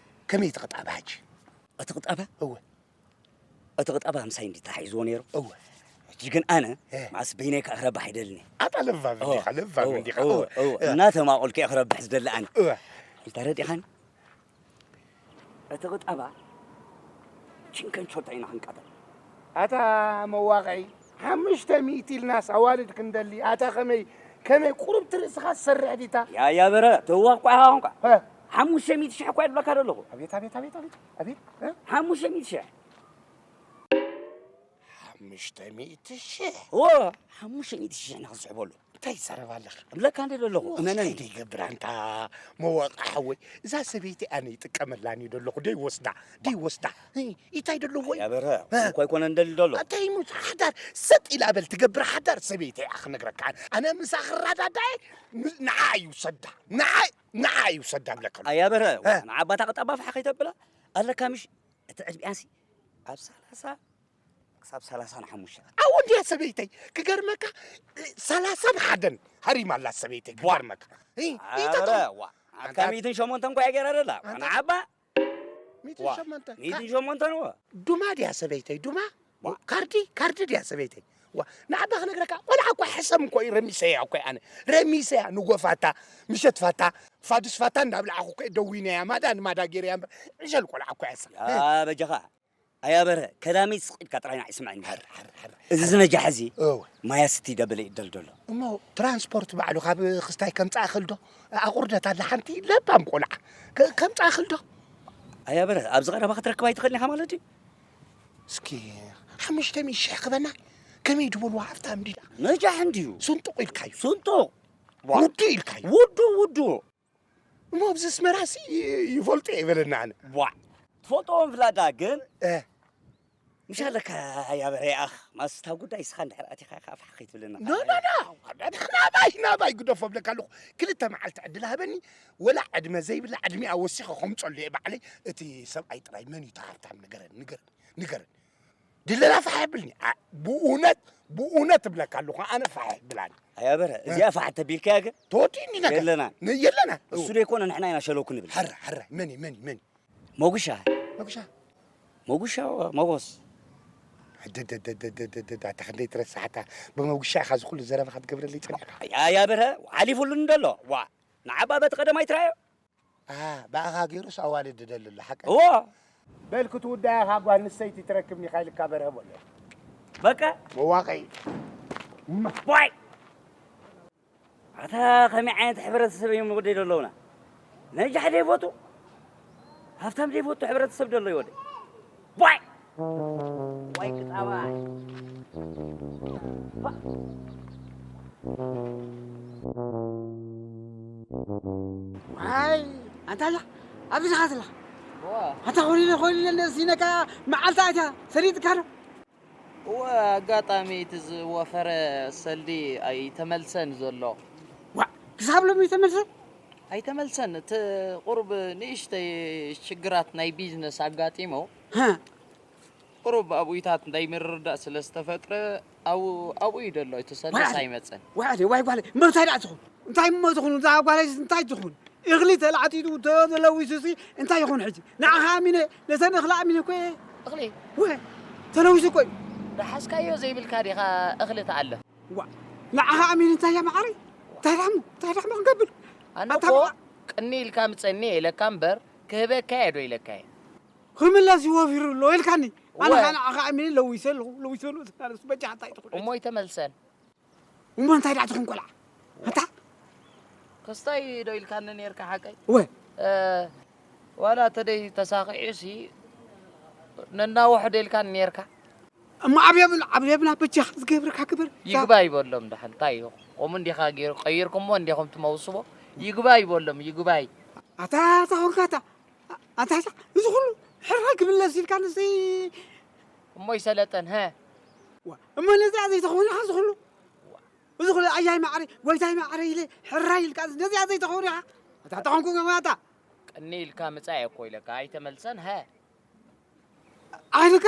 ከመይ ትቕጣባ ሕጂ? እቲ ቅጣባ? እወ። እቲ ቅጣባ ምሳይ እንዲ ተታሒዝዎ ነይሩ። እወ። ሕጂ ግን ኣነ፣ እ። ማስ በይነይ ከኣ ክረብሕ ኣይደልን እየ። ኣታ ለባም እወ፣ እንዲኻ፣ ለባም እወ፣ እንዲኻ። እወ፣ እወ፣ እወ። እ። እናተማቖልኩ እየ ክረብሕ ዝደሊ ኣነ። እወ። እንተ ረዲኻኒ? እቲ ቅጣባ ችንከን ቾታ ኢና ክንቃጠል። ኣታ መዋቕዒ፣ ሓሙሽተ ሚእቲ ኢልናስ ኣዋልድ ክንደሊ፣ ኣታ ከመይ፣ ከመይ ቁሩብ ትርእስኻ ትሰርሕ ዲታ? ያ፣ ያ በረ፣ ተዋቋ ኳንኳ። ሀ። ሓሙሽተ ሚእቲ ሽሕ እኳ ይብለካ ዘለኹ። ኣቤት፣ ኣቤት፣ ኣቤት፣ ኣቤት፣ ኣቤት፣ እ? ሓሙሽተ ሚእቲ ሽሕ። ሓሙሽተ ሚእቲ ሽሕ? እወ፣ ሓሙሽተ ሚእቲ ሽሕ ኢና ክስሕበሉ። እንታይ ትዛረብ ኣለኻ? እብለካ እንደ ዘለኹ፣ እመነኒ። እንታይ ይገብር ኣንታ መዋቕዓ ሓወይ? እዛ ሰበይቲ ኣነ ይጥቀመላን እዩ ደለኹ። ደይ ወስዳ፣ ደይ ወስዳ። እይ፣ እንታይ ደለዎ እዩ? ያ በርሀ፣ እ? እኮ ኣይኮነን ደሊ ደሎ። እንታይ ሙ-፣ ሓዳር ሰጥ ኢላ በል ትገብር ሓዳር ሰበይቲ እያ ክነግረካ። ኣነ ምሳ ክረዳዳእ ም-፣ ንዓ እዩ ሰዳ። ንዓ፣ ንዓ እዩ ሰዳ እብለካ ኣለኹ። ኣያ በርሀ፣ እ? ንዓባታ ቅጣባ ፋሕ ከይተብላ ኣለካ ምሽ? እቲ ዕድሚኣሲ ኣብ ሰላሳ ክሳብ ሰላሳን ሓሙሽተን። ኣዎ፣ እንድያ ሰበይተይ። ክገርመካ፣ ሰላሳን ሓደን ሃሪማ ኣላ ሰበይተይ፣ ዋ። ክገርመካ። እ፣ ኣረ፣ ይጠጠው። ዋ። ኣንታ ኣንታ ሚእትን ሸሞንተን እኳ እያ ገይራ ደላ። ኣንታ ንዓባ። ሚእትን ዋ። ሸሞንተን። ሚእትን ሸሞንተን፣ ዋ። ዱማ ድያ ሰበይተይ፣ ዱማ? ዋ። ካርዲ፣ ካርዲ ድያ ሰበይተይ? ዋ፣ ንዓባ ክነግረካ፣ ቆልዓ እኳ ሕሰም እኮ እዩ፣ ረሚሰያ እኮ ኣነ። ረሚሰያ፣ ንጎፋታ፣ ምሸት ፋታ፣ ፋዱስ ፋታ እንዳብላዕኹ እኮ ደዊነያ፣ ማዳ ንማዳ ገይረያ እምበር፣ ዕሸል ቆልዓ እኮ እያ እሳ። ያ በጃኻ። ኣያ በርሀ፣ ከዳመይ ስቕ ኢልካ ጥራይ ንዓይ ስምዐኒ። ሓር፣ ሓር፣ ሓር። እዚ ዝነጃሕ እዚ እወ። ማይ ኣስትይ ደበለ ይደልደሎ። እሞ ትራንስፖርት ባዕሉ ካብ ክስታይ ከምጽኣኽል ዶ? ኣቑርደት ኣላ ሓንቲ ለባም ቆልዓ። ከ-፣ ከምጽኣኽል ዶ? ኣያ በርሀ፣ ኣብዚ ቀረባ ክትረክባ ኣይትኽእልን ኢኻ ማለት ድዩ? እስኪ ሓሙሽተ ሚእቲ ሽሕ ክበና? ከመይ ዝበሉ ሃብታም ድዩ? ነጃሕ እንድዩ። ስንጡቕ ኢልካዩ። ስንጡቕ። ውዱእ ኢልካዩ። ውዱእ፣ ውዱእ። እሞ ኣብዚ ኣስመራሲ ይፈልጦ እየ በለና ኣነ። ቧዕ። ትፈልጦ ምፍላጣ ግን እ። ምሽ ኣለካ። ያ በረ ኣኽ ማስታ ጉዳይ እስኻ እንድሕር ኣቲኻ ኢኻ ኣፍሓ ከይትብለና። ኖ ኖ ኖ ናባይ ናባይ ግደፎ ብለካ ኣለኹ። ክልተ መዓልቲ ዕድል ሃበኒ። ወላ ዕድመ ዘይብላ ዕድሚኣ ወሲኸ ከምፀሉ እየ ባዕለይ። እቲ ሰብኣይ ጥራይ መን እዩ እቲ ሃብታም ንገረን ንገረን ንገረን። ድለላ ፋሕ የብልኒ። ብእውነት ብእውነት እብለካ ኣለኹ ኣነ ፋሕ የብላኒ። ኣያ በረ እዚኣ ፋሕ ተቢልካያ ግን ተወዲእኒ ነገር የለና። የለና። እሱ ደይኮነ ንሕና ኢና ሸለው ክንብል። ሕረ ሕረ መን እዩ መን እዩ መን እዩ? መጉሻ መጉሻ መጉሻ መጎስ ደደደደደደደደ ኣታ ክንደይ ትረስሓታ። ብመጉሻ ኢኻ ዝኩሉ ዘረባ ክትገብረለይ ጸኒሕካ። ኣያ በርሀ ሓሊፉሉኒ ደሎ ዋ ንዓባ በቲ ቀደማይ ትራዮ ብኣኻ ገይሩስ ኣዋልድ ደልሎ ሓቀ እዎ በል ክትውዳ ኢኻ ጓል ንሰይቲ ትረክብኒ ኢኻ ኢልካ በርሀ በሎ። በቃ መዋቀይ ዋይ ኣታ ከመይ ዓይነት ሕብረተሰብ እዮም ወደይ ዘለውና? ነጃሕ ደይፈቱ ሃብታም ደይፈቱ ሕብረተሰብ ደሎ ይወደ ዋይ ዋይ ክጣባ ኣይ ኣንታያ ኣብዚ ዲኻ ዘለኻ? ኣታ ኮይነ ኮይነ ነሲነካ መዓልቲ ኣትያ ሰሊጥካ ዶ? እወ ኣጋጣሚ እቲ ዝወፈረ ሰልዲ ኣይተመልሰን ዘሎ። ዋእ ክሳብ ሎሚ ኣይተመልሰን? ኣይተመልሰን እቲ ቁሩብ ንእሽተይ ሽግራት ናይ ቢዝነስ ኣጋጢሙ። ሃ ቁሩብ ኣብኡታት ናይ ምርድዳእ ስለ ዝተፈጥረ ኣብኡ ኣብኡ እዩ ዘሎ እቲ ሰልድስ ኣይመፀን። ዋዕለ ዋይ ጓለ እሞ እንታይ ደኣ ትኹን እንታይ እሞ ትኹን እዛ ጓለይስ እንታይ ትኹን እኽሊ ተላዕጢጡ ተለዊሱሲ እንታይ ይኹን ሕጂ ንዓኻ ኣሚነ ነተን እኽሊ ኣሚነ እኮ እየ እኽሊ ወ ተለዊሱ እኮ እዩ ደሓስካዮ ዘይብልካ ዲኻ እኽሊ ተኣለ ዋ ንዓኻ ኣሚነ እንታይ እያ መዓረይ እንታይ ዳሕሞ እንታይ ዳሕሞ ክንገብር ኣነ ኣታ እኮ ቅኒ ኢልካ ምፀኒ ኢለካ እምበር ክህበካ እየ ዶ ኢለካ እየ ክምለስ እዩ ወፊሩ ኣሎ ኢልካኒ ኣነ ወ- ከዓ ንዓኻ ኣሚነ ለዊሰ ኣለኹ ለዊሰ ኣለኹ ትካለስ በጃ እንታይ ትኹን እሞ ኣይተመልሰን እሞ እንታይ ደኣ ትኹን ቆልዓ ኣታ ክስታይ ዶ ኢልካኒ ነርካ ሓቀይ እወ እ፣ ዋላ ተደይ ተሳኺዑ ሲ ነናውሕ ዶ ኢልካኒ ነርካ እሞ ዓብየብን ዓብየብና በጃኻ ዝገብረካ ክብር ይግባይ በሎም ደሓን እንታይ እዩ ከምኡ እንዲኻ ገይሩ ቀይርኩሞ እንዲኹም ትመውስቦ ይግባይ በሎም ይግባይ ኣታ ኣታ ኾንካ ኣታ ኣታ ኣታ እዚ ኩሉ ሕራይ ክምለስ ኢልካ ንሰይ እሞ ይሰለጠን ሀ ዋ፣ እሞ ነዚኣ ዘይተኾነ ኢኻ እዚ ኩሉ እዚ ኩሉ ኣያይ ማዕረ ጎይታይ ማዕረ ኢለ ሕራይ ኢልካ ነዚኣ ዘይተኾነ ኢኻ ኣታ ተኾንኩ ገማታ ቀኒ ኢልካ ምጻእ እኮ ኢለካ ኣይተመልሰን ሀ ኣኽልካ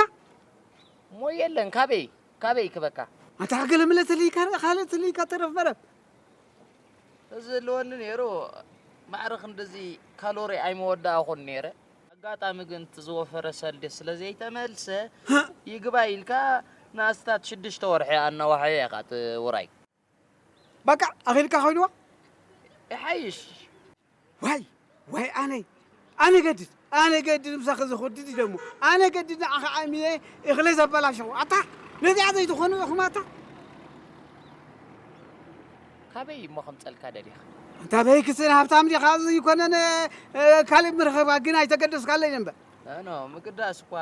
እሞ የለን ካበይ ካበይ ክበካ ኣንታ ገለ ምለ ትልይካ ካልእ ትልይካ ተረፍ መረፍ እዚ ኣለወኒ ነይሩ ማዕረ ክንድዚ ካሎሪ ኣይመወዳእኹን ነይረ ኣጋጣሚ ግን እቲ ዝወፈረ ሰልዲ ስለ ዘይተመልሰ ይግባይ ኢልካ ንኣስታት ሽዱሽተ ወርሒ ኣናዋሕዮ ኢኻ እቲ ውራይ በቃ ኣኺልካ ኮይንዋ ይሓይሽ ዋይ ዋይ ኣነ ኣነ ገድድ ኣነ ገድድ ምሳኺ ዝኹድድ እዩ ደሞ ኣነ ገድድ ንዓኻ ኣሚነ እኽለ ዘበላሸው ኣታ ነዚኣ ዘይትኾኑ ኢኹም ኣታ ካበይ እሞ ከምፀልካ ደሊኻ እንታ በይ ክስን ሃብታም ዲኻ እዚ ይኮነን ካልእ ምርኸባ ግን ኣይተገደስካለይ ነበር ኖ ምግዳስ እኳ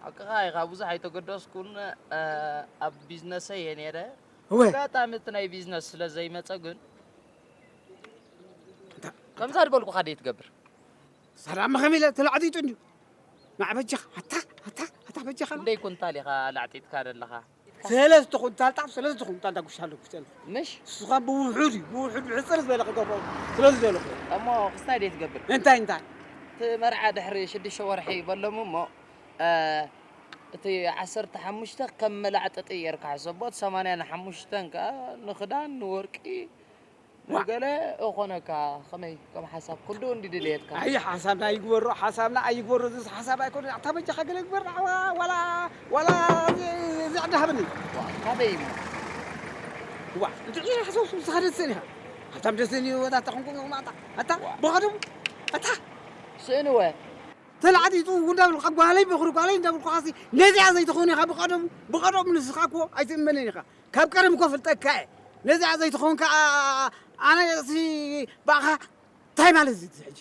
ሓቅኻ ኢኻ ብዙሕ ኣይተገደስኩን ኣብ ቢዝነሰይ እየ ነይረ እወ ኣጋጣሚ እቲ ናይ ቢዝነስ ስለ ዘይመፀ ግን ከምዛ ዝበልኩኻ ደይ ትገብር ሰላም መኸም ኢለ ተላዕጢጡ እንድዩ ንዓ በጃኻ ኣታ ኣታ ኣታ በጃኻ ክንደይ ኩንታል ኢኻ ላዕጢጥካ ዘለኻ ሰለስተ ኩንታል ጣፍ ሰለስተ ኩንታል ዳጉሻ ኣለኩ ሰለስተ ምሽ ንስኻ ብውሑድ እዩ ብውሑድ ብሕፅር ዝበለ ክገብሮ ስለ ዝደለኹ እሞ ክስታይ ደይ ትገብር እንታይ እንታይ እቲ መርዓ ድሕሪ ሽዱሽተ ወርሒ በሎም እሞ እቲ ዓሰርተ ሓሙሽተ ከም መላዕጠጢ ጌርካ ሕሰቦ፣ እቲ ሰማንያ ንሓሙሽተን ከኣ ንኽዳን፣ ንወርቂ፣ ንገለ እኾነካ። ከመይ ከም ሓሳብ ክንድኡ እንዲ ድልየትካ? ኣይ ሓሳብና ይግበሮ፣ ሓሳብና ኣይግበሮ፣ እዚ ሓሳብ ኣይኮነን። ኣታ በጃኻ ገለ ግበር፣ ዋላ ዋላ እዚ ዕዳ ሃበኒ። ዋ፣ ካበይ እሞ? ዋ፣ እንድዒ ሓሳብ ስኻ ደስ ኢኻ። ሃብታም ደስ ኢልዎ፣ ኣታ ተኾንኩ፣ ኣታ፣ ኣታ፣ ብቐደሙ፣ ኣታ። ስእኒ ወ። ተላዕጢጡ እንዳበልኩ ጓለይ በኹሪ ጓለይ እንዳበልኩ ኻሲ ነዚኣ ዘይትኸውን ኢኻ ብቐደሙ ብቐደሙ ንስኻ እኮ ኣይትእመንን ኢኻ ካብ ቀደም እኮ ፍልጠካ እየ ነዚኣ ዘይትኸውን ከዓ ኣነ ሲ ብኣኻ እንታይ ማለት እዚ ሕጂ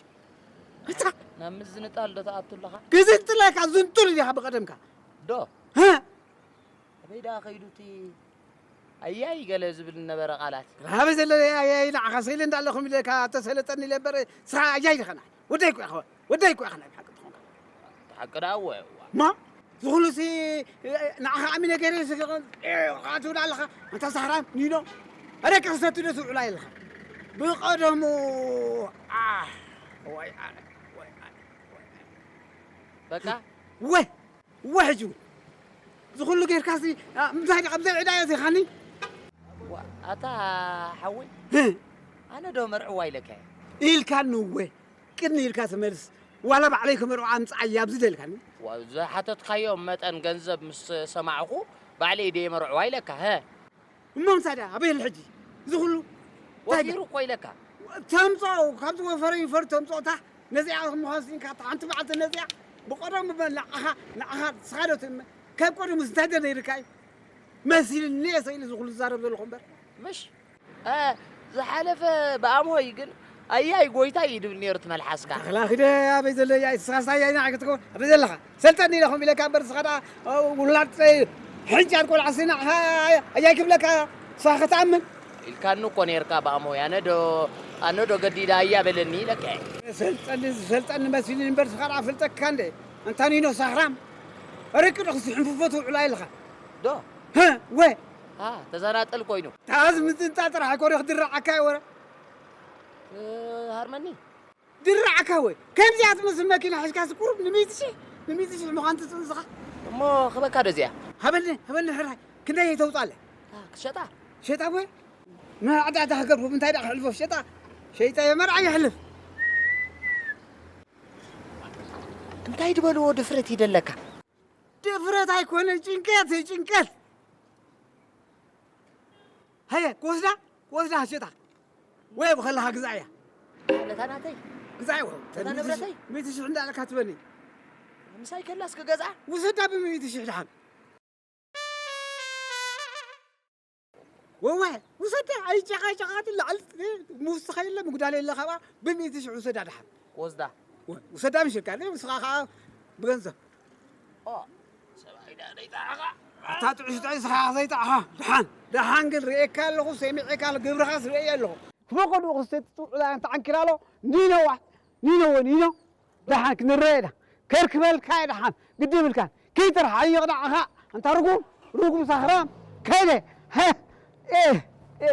እታ ናብ ምዝንጣል ዶ ትኣቱ ኣለኻ ግዝንጥለካ ዝንጡል ኢኻ ብቐደምካ ዶ ኣበይ ደኣ ከይዱ እቲ ኣያይ ገለ ዝብል ዝነበረ ቃላት። ኣበይ ዘለለይ ኣያይ ንዓኻ ስኢለ እንዳለኹም ኢለካ ተሰለጠኒ ኢለ እምበር ስኻ ኣያይ ዲኻ ንዓይ ወደይ እኮ ኢኻ ወደይ እኮ ኢኻ ናይ ብሓቂ ትኾንካ። እቲ ሓቂ ደኣ እወ እዋ። ማ ዝኹሉሲ ንዓኻ ኣሚነ ገይረ ስግቕን ትብል ኣለኻ። ኣንታ ሳህራም ኒኖ ኣደቂ ክሰቲ ዶ ትውዕላ ኣለኻ? ብቐደሙ ኣህ፣ ወይ ኣነ፣ ወይ ኣነ፣ ወይ ኣነ። በቃ ወ ወ ሕጂ እውን ዝኹሉ ጌርካሲ ምንታይ ደኣ ብዘይ ዕዳ እየ ዚኻኒ? ዋ፣ ኣታ ሓወይ፣ ኣነ ዶ መርዕዋ ኢለካ እየ? ኢልካኒ እወ። ቅድሚ ኢልካ ትመልስ ዋላ ባዕለይ ክመርዖ ኣምጽኣያ ኣብዚ ደልካኒ። ዋ፣ ዝሓተትካዮ መጠን ገንዘብ ምስ ሰማዕኹ ባዕለይ ድየ መርዕዋ ኢለካ። ሀ? እሞ ምሳዳ ኣበይ ኣሎ ሕጂ? እዚ ኩሉ እንታይ ወፊሩ እኮ ኢለካ። ተምጽኦ ካብዚ ወፈረ ይፈር ተምጽኦታ ነዚኣ ምዃን ስኢንካ እታ ሓንቲ መዓልቲ ነዚኣ ብቐደሙ በል ንዓኻ ንዓኻ ንስኻ ዶ ትእመን? ካብ ቀደሙስ እንታይ ዶ ነይርካ እዩ? መሲልኒ እየ ሰኢሉ እዚ ኩሉ ዝዛረብ ዘለኹ እምበር። ምሽ እ፣ ዝሓለፈ ብኣምሆይ ግን ኣያይ ጎይታይ እዩ ድብል ነይሩ እቲ መልሓስካ። ኣኽላኺደ ኣበይ ዘሎ እያ? ንስኻስ ኣያይ ንዓይ ክትከውን ኣበይ ዘለኻ? ሰልጠኒ ኢለ ከምኡ ኢለካ እምበር ንስኻ ደኣ ውላድ ሕጂ ኣትቆልዓሲ ንዓኻ ኣያይ ክብለካ ንስኻ ክትኣምን ኢልካኒ እኮ ነይርካ ብኣምሆይ። ኣነ ዶ ኣነ ዶ ገዲዳ ኣያ በለኒ ኢለካ እየ። ሰልጠኒ ዝሰልጠኒ መሲሉኒ እምበር ንስኻ ደኣ ፍልጠካ እንደ ኣንታ ኒኖ ሳኽራም። ኣረቂ ዶ ክስሕንፍፎ ትውዕላ ኢልኻ? ዶ? ሀ፣ ወ። አ፣ ተዘናጠል ኮይኑ። ታዝ ምጽንጻ ጥራሕ ኣይኮነ ክድርዓካ እዩ ወረ። እ፣ ሃርመኒ። ድርዓካ ወ። ከምዚኣ ትመስል መኪና ሒዝካ ስቁሩብ ንሚእቲ ሺሕ፣ ንሚእቲ ሺሕ ምዃን ትጽንስኻ። እሞ ክበካ ዶ እዚኣ? ሃበኒ፣ ሃበኒ ሕራይ። ክንደይ እየ ተውጻለ? አ፣ ክሸጣ? ሸጣ ወ። ንዕዳዕዳ ክገብሩ እንታይ ደኣ ክሕልፎ ሸጣ? ሸይጠ እየ መርዓ ይሕልፍ። እንታይ ድበልዎ ድፍረት ይደለካ? ድፍረት ኣይኮነ ጭንቀት፣ ጭንቀት። ሃየ፣ ክወስዳ፣ ክወስዳ ሃሽጣ። ወይ ብኸለኻ ግዛእያ። ነታ ናተይ? ግዛእያ፣ ወይ። እታ ንብረተይ? ሚእቲ ሽሕ እንዳለካ ትበኒ። ምሳይ ከላስ ክገዝኣ? ውሰዳ ብሚእቲ ሽሕ ደሓን። ወወ፣ ውሰዳ፣ ኣይጨቓጨቓትን ላዕሊ ሙስኻ የለ፣ ምጉዳል የለ፣ ካብኣ ብሚእቲ ሽሕ ውሰዳ ደሓን። ወስዳ። ወ-፣ ውሰዳ ምሽልካ፣ ንስኻ ኸዓ ብገንዘብ። ኦ፣ ሰብኣይ ደኣ ዘይጠዓኻ። ኣታ ጥዑይ ጥዑይ ስኻ ዘይጠዓኻ። ደሓን፣ ደሓን ግን ርእየካ ኣለኹ፣ ሰሚዐካ ኣለኹ፣ ግብርኻስ ርእየ ኣለኹ። ክበቆ ድኡ ክስተ ትውዕላ እንተ ዓንኪራ ኣሎ፣ ኒኖ ዋ፣ ኒኖ ወ፣ ኒኖ። ደሓን ክንረአ ኢና። ከርክበልካ እየ ደሓን፣ ግዲ ይብልካን። ከይተርሓይቕ ንዓኻ፣ ኣንታ ርጉም፣ ርጉም ሳኽራም፣ ከይደ። ሀ፣ ኤ፣ ኤ፣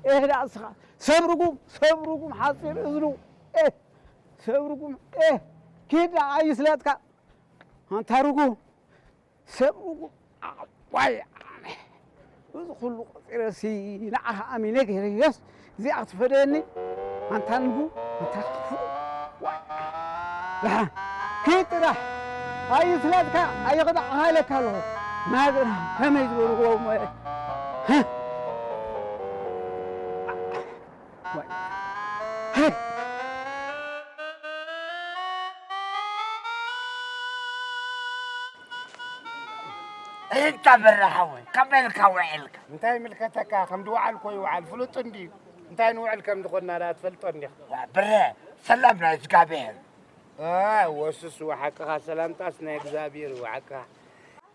ኤ፣ ደኣ እስኻ። ሰብ ርጉም፣ ሰብ ርጉም፣ ሓጺር እዝኑ። ኤ፣ ሰብ ርጉም፣ ኤ፣ ኪድ ደኣ ኣይስለጥካ። ኣንታ ርጉም፣ ሰብ ርጉም፣ ኣዋይ ኣነ። እዚ ኩሉ ቆጺረሲ ንዓኻ ኣሚነ ገይረዮስ፣ እዚኣ ክትፈደየኒ? ኣንታ ንጉ፣ ኣንታ ክፉእ። ዋይ። ደሓን፣ ኪድ ጥራሕ። ኣይስለጥካ፣ ኣይኽዳዕኻ ኢለካ ኣለኹ። ናገር ከመይ ዝበልዎ እሞ፣ ሀ? ዋይ። ሀ? እንታ በራኻ ወይ፣ ከመይ ኢልካ ውዒልካ? እንታይ ይምልከተካ? ከም ድውዓል እኮ ይውዓል፣ ፍሉጥ እንድዩ። እንታይ ንውዕል ከም ዝኾንና ደኣ ትፈልጦ እንዲኻ? ዋ፣ ብረ፣ ሰላም ናይ እግዚኣብሔር። አ፣ ወስስ፣ ወሓቅኻ፣ ሰላምጣስ ናይ እግዚኣብሔር እዩ፣ ወሓቅኻ።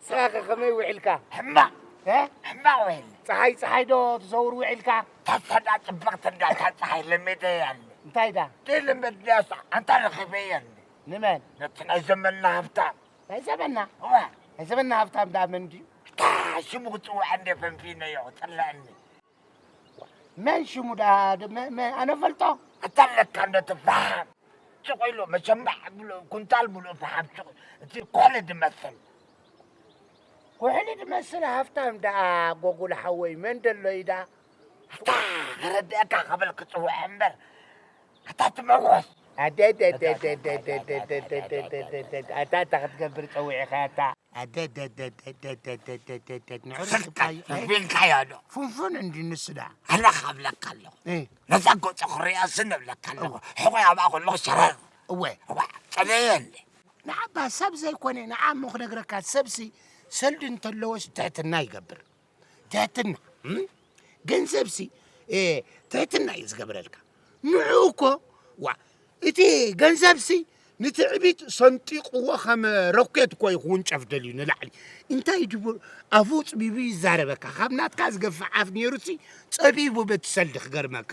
ስኻ ከ ከመይ ውዒልካ? ሕማቕ። እ? ሕማቕ ውዒል። ጸሓይ፣ ጸሓይ ዶ ትዘውር ውዒልካ? ታሰዳ ጽብቕቲ እንዳ እታ ጸሓይ ለሚደያ ኣለ። እንታይ ዳ? ደይለመድያስ ኣንታ ረኺበያ ኣለ። ንመን? ነቲ ናይ ዘመንና ሃብታም። ናይ ዘመንና? እዋ። ናይ ዘመንና ሃብታም ዳ መን ድዩ? እታ ሽሙ ክጽውዓ እንደ ፈንፊነዮ ክጸልአኒ። መን ሽሙ ዳ ድ-፣ መ-፣ መ-፣ ኣነ ፈልጦ? ኣታ ኣለካ እንዶ እቲ ፈሓም። ሱቕ ኢሉ መሸማዕ ብሎ፣ ኩንታል ምሉእ ፈሓም ሱቕ፣ እቲ ኩሕሊ ዝመስል። ኩሕሊ ዝመስል ሃፍታም ደኣ ጎጉል ሓወይ፣ መን ደሎ እዩ ደኣ? ኣታ ክረድአካ ክብል ክጽውዕ እምበር፣ ኣታ ትመርዖስ። ኣደ፣ ኣደ፣ ኣደ፣ ኣታ፣ ኣታ ክትገብር ጸዊዕኻ ኣታ። ኣደ፣ ኣደ፣ ኣደ፣ ኣደ፣ ኣደ፣ ኣደ፣ ኣደ፣ ኣደ፣ ኣደ፣ ንዑ ስልካ ስልካ እዩ። ቢልካዮ ዶ? ፍንፉን እንዲ ንሱ ደኣ። ኣነ ክብለካ ኣለኹ። እ። ነዛ ገጹ ክርእያ ስን እብለካ ኣለኹ። እወ። ሕቆይ ኣብኣ ከለኹ ሸረር። እወ። እዋ፣ ጸለየ እንዴ? ንዓባ ሰብ ዘይኮነ፣ ንዓ እሞ ክነግረካ፣ ሰብሲ ሰልዲ እንተለዎስ ትሕትና ይገብር። ትሕትና፣ እም? ገንዘብሲ፣ እ፣ ትሕትና እዩ ዝገብረልካ። ንዑ እኮ፣ ዋ፣ እቲ ገንዘብሲ ንትዕቢት ሰንጢቕዎ ከም ሮኬት እኮ እዩ ክውንጨፍ ደልዩ ንላዕሊ። እንታይ ድቡ ኣፉ ጽቢቡ ይዛረበካ። ካብ ናትካ ዝገፍሕ ኣፍ ነይሩሲ ጸቢቡ በቲ ሰልዲ ክገርመካ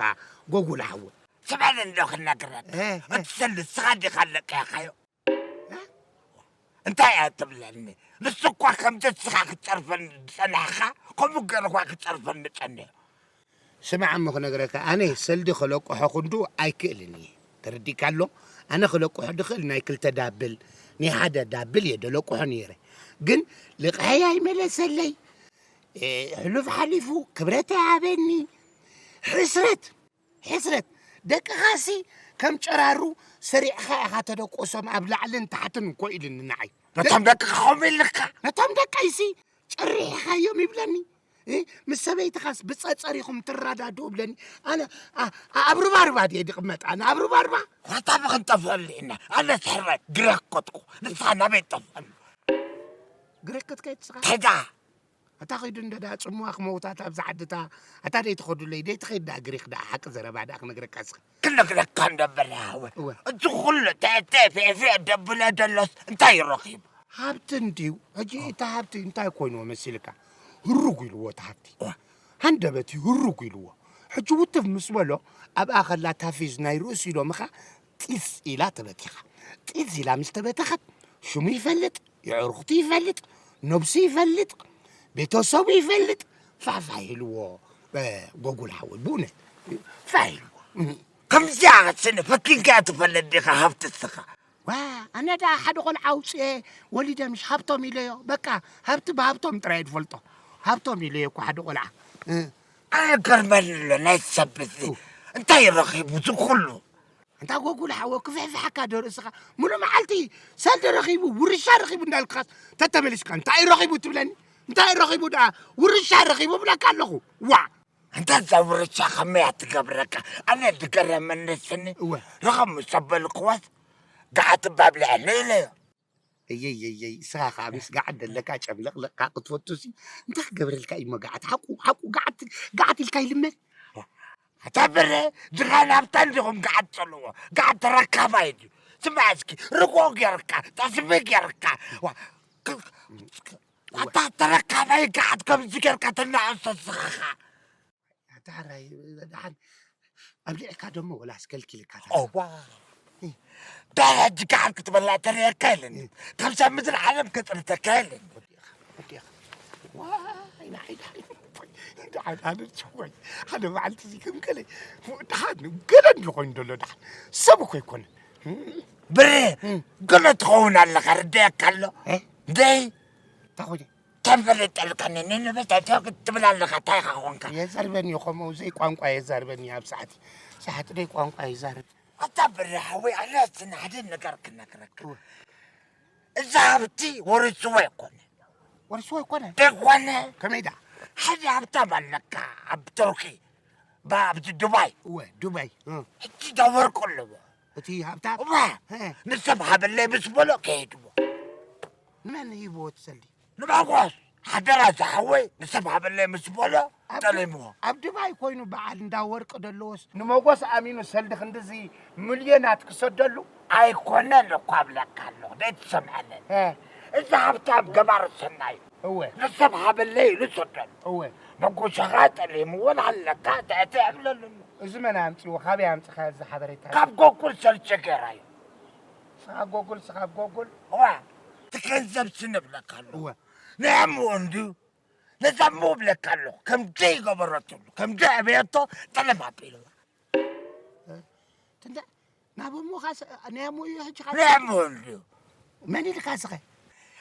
ጎጉል ሓወይ። ስማዕ እንዶ ክነግረካ። እ፣ እ። እቲ ሰልዲ ንስኻ ዲኻ ለቂኻዮ? እ? እንታይ እያ ትብለኒ? ንሱ እኳ ከምቲ ንስኻ ክትጸርፈኒ ዝጸናሕኻ፣ ከምኡ ገይሩ እኳ ክጸርፈኒ ጸኒሑ። ስማዕ እሞ ክነግረካ፣ ኣነ ሰልዲ ክለቅሖ ክንዱ ኣይክእልን እየ። ተረዲእካ ኣሎ? ኣነ ክለቅሖ ድኽእል ናይ ክልተ ዳብል፣ ናይ ሓደ ዳብል እየ ደለቅሖ ነይረ። ግን ልቕሐይ ኣይመለሰለይ። እ፣ ሕሉፍ ሓሊፉ ክብረት ኣይሃበኒ። ሕስረት፣ ሕስረት። ደቅኻሲ ከም ጨራሩ ሰሪዕኻ ኢኻ ተደቁሶም፣ ኣብ ላዕልን ታሕትን እኮ ኢሉኒ ንዓይ። ነቶም ደቅኻ ከምኡ ኢልካ? ነቶም ደቀይሲ ጨሪሕኻዮም ይብለኒ። እ፣ ምስ ሰበይትኻስ ብጸጸር ኢኹም ትረዳድኡ ብለኒ። ኣነ፣ ኣ-፣ ኣ-፣ ኣብ ሩባሩባ ድየ ድቕመጥ? ኣነ ኣብ ሩባሩባ? ዋታ ብኽንጠፍአሉ ኢና። ኣነ ስሕረት ግረኮትኩ። ንስኻ ናበይ ትጠፍአሉ? ግረከትካ ይትስኻ? ከዛ ኣታ ኸይዱ እንደ ዳ ጽምዋ ክመውታት ኣብዚ ዓድታ፣ ኣታ ደይ ትኸዱለይ፣ ደይ ትኸይድ ደኣ ግሪኽ ደኣ ሓቂ ዘረባ ደኣ ክነግረካ እስኻ። ክነግረካ እንደበለ ሃወ። እወ። እቲ ኹሉ ተተ ፌፌ ደብለ ደሎስ እንታይ ይረኺቡ? ሃብቲ እንድዩ። ሕጂ እቲ ሃብቲ እንታይ ኮይንዎ መሲልካ? ህሩግ ኢልዎ እቲ ሃብቲ። እወ። ሃንደበት እዩ ህሩግ ኢልዎ። ሕጂ ውትፍ ምስ በሎ ኣብኣ ኸላ ታፊዝ ናይ ርእሱ ኢሎምኻ ጢዝ ኢላ ተበቲኻ። ጢዝ ኢላ ምስ ተበተኸት ሽሙ ይፈልጥ፣ የዕሩኽቱ ይፈልጥ፣ ነብሱ ይፈልጥ፣ ቤተሰቡ ይፈልጥ። ፋሕፋሕ ኢልዎ፣ እ፣ ጎጉል ሓወይ፣ ብእውነት ፋሕ ኢልዎ። ከምዚኣ ስነ ፈቲንካ ትፈልጥ ዲኻ ሃብቲ እስኻ? ዋ፣ ኣነ ደኣ ሓደ ቆልዓ ኣውፅኤ ወሊደ ምሽ ሃብቶም ኢለዮ። በቃ ሃብቲ ብሃብቶም ጥራይ ዝፈልጦ። ሃብቶም ኢለዮ እኮ ሓደ ቆልዓ። እ። ኣነ ገርመኒ ኣሎ ናይ ሰብ እዚ። እንታይ ረኺቡ እዚ ኩሉ? ኣንታ ጎጉል ሓወ ክፍሕፍሓካ ዶ ርእስኻ? ሙሉእ መዓልቲ ሰልዲ ረኺቡ፣ ውርሻ ረኺቡ እንዳልካስ ተተመሊስካ እንታይ ረኺቡ ትብለኒ? እንታይ ረኺቡ ደኣ ውርሻ ረኺቡ ብለካ ኣለኹ። ዋ! ኣንታ እዛ ውርሻ ከመይ እያ ትገብረካ? ኣነ ዝገረመኒ ስኒ እወ። ረኸም ምስ ኣበልክዋስ ገዓት እባ ኣብልዐኒ ኢለዮ። እየይየይ፣ እስኻ ኸዓ ምስ ገዓት ደለካ ጨምለቕለቕካ ክትፈቱሲ እንታይ ክገብረልካ እዩ እሞ ገዓት? ሓቁ፣ ሓቁ ገዓት፣ ገዓት ኢልካ ይልመን? ኣታ ብረ፣ ድኻን ሃብታም ዲኹም ገዓት ትጸልዎ? ገዓት ተረካባይ ድዩ? ስማዕ እስኪ፣ ርጎ ጌርካ፣ ጠስሚ ጌርካ፣ ዋ፣ ክ-፣ ክ-፣ ኣታ ተረካባይ ገዓት ከምዚ ጌርካ ተናዕሶ ስኻኻ። ኣታ ሕራይ፣ ደሓን ኣብሊዕካ ደሞ ወላስ ከልኪልካ? ኦዋ። ዳሕጂ ገዓት ክትበላ ተርእየካ የለን። ካብዛ ምድሪ ዓለም ከጽንተካ የለን። ወዲኻ፣ ወዲኻ። ዋይ፣ ንዓይ ደሓን። ደሓን ኣነ ጭወይ። ሓደ መዓልቲ እዚ ከም ገለ፣ ደሓን ገለ እንዲ ኮይኑ ዘሎ ደሓን። ሰብ እኮ ኣይኮነን። ብሬ፣ እም። ገለ ትኸውን ኣለኻ፣ ርዳየካ ኣሎ። እ? ደይ። እንታይ ኾይነ? ተንፈለጠልካ፣ ነነበታ ትብል ኣለኻ፣ እንታይ ኢኻ ኾንካ? የዛርበኒ እዩ፣ ከምኡ ዘይ ቋንቋ የዛርበኒ እዩ፣ ኣብ ሰዓት፣ ሰዓት ደይ ቋንቋ ይዛረብ። ኣታ ብሬ ሓወይ፣ ኣነ እቲ ሓደ ነገር ክነግረካ። እወ። እዚ ሃብቲ ወሪስዎ ኣይኮነ። ወሪስዎ ኣይኮነ? ደይኮነ? ከመይ ደኣ? ሓደ ሃብታም ኣለካ ኣብ ቱርኪ፣ ባ-፣ ኣብዚ ዱባይ። እወ፣ ዱባይ። እ። ሕጂ ዳ ወርቂ ኣለዎ። እቲ ሃብታም? እወ። እ። ንሰብ ሃበለይ ምስ በሎ ከይድዎ። ንመን ሂብዎ እቲ ሰልዲ? ንመጎስ። ሓደራ ዝሓወይ ንሰብ ሃበለይ ምስ በሎ ኣብ ጠሊምዎ። ኣብ ዱባይ ኮይኑ በዓል እንዳ ወርቂ ደለዎስ ንመጎስ ኣሚኑ ሰልዲ ክንድዚ ሚልዮናት ክሰደሉ? ኣይኮነን እኳ እብለካ ኣለኹ፣ ደይትሰምዐንን። እ። እዚ ሃብታም ገባር ሰናይ እወ። ንሰብ ሃበለይ ኢሉ ሰደሉ። እወ። መጎሻኻ ጠሊምዎ ኣለካ፣ ትዕትዕ እብለሉ ኣሎ። እዚ መን ኣምጺዎ? ካበይ ኣምጺኻዮ እዚ ሓበሬታ? ካብ ጎጉል ሰርቸ ገይራዮ። ስኻ ጎጉል፣ ስኻ ጎጉል? እዋ፣ እቲ ገንዘብ ስን እብለካ ኣለኹ። እወ። ንዕምኡ እንድዩ፣ ነዛ እሞ እብለካ ኣለኹ። ከም ደይ ገበረትሉ፣ ከም ደይ ኣበየቶ ጠለብ ኣቢልዋ። ትንተ፣ ናብ እሞኻ ስ-፣ ናይ እሞ እዩ ሕጂ ኻል-፣ ናይ እሞ እንድዩ። መን ኢልካ ስኸ?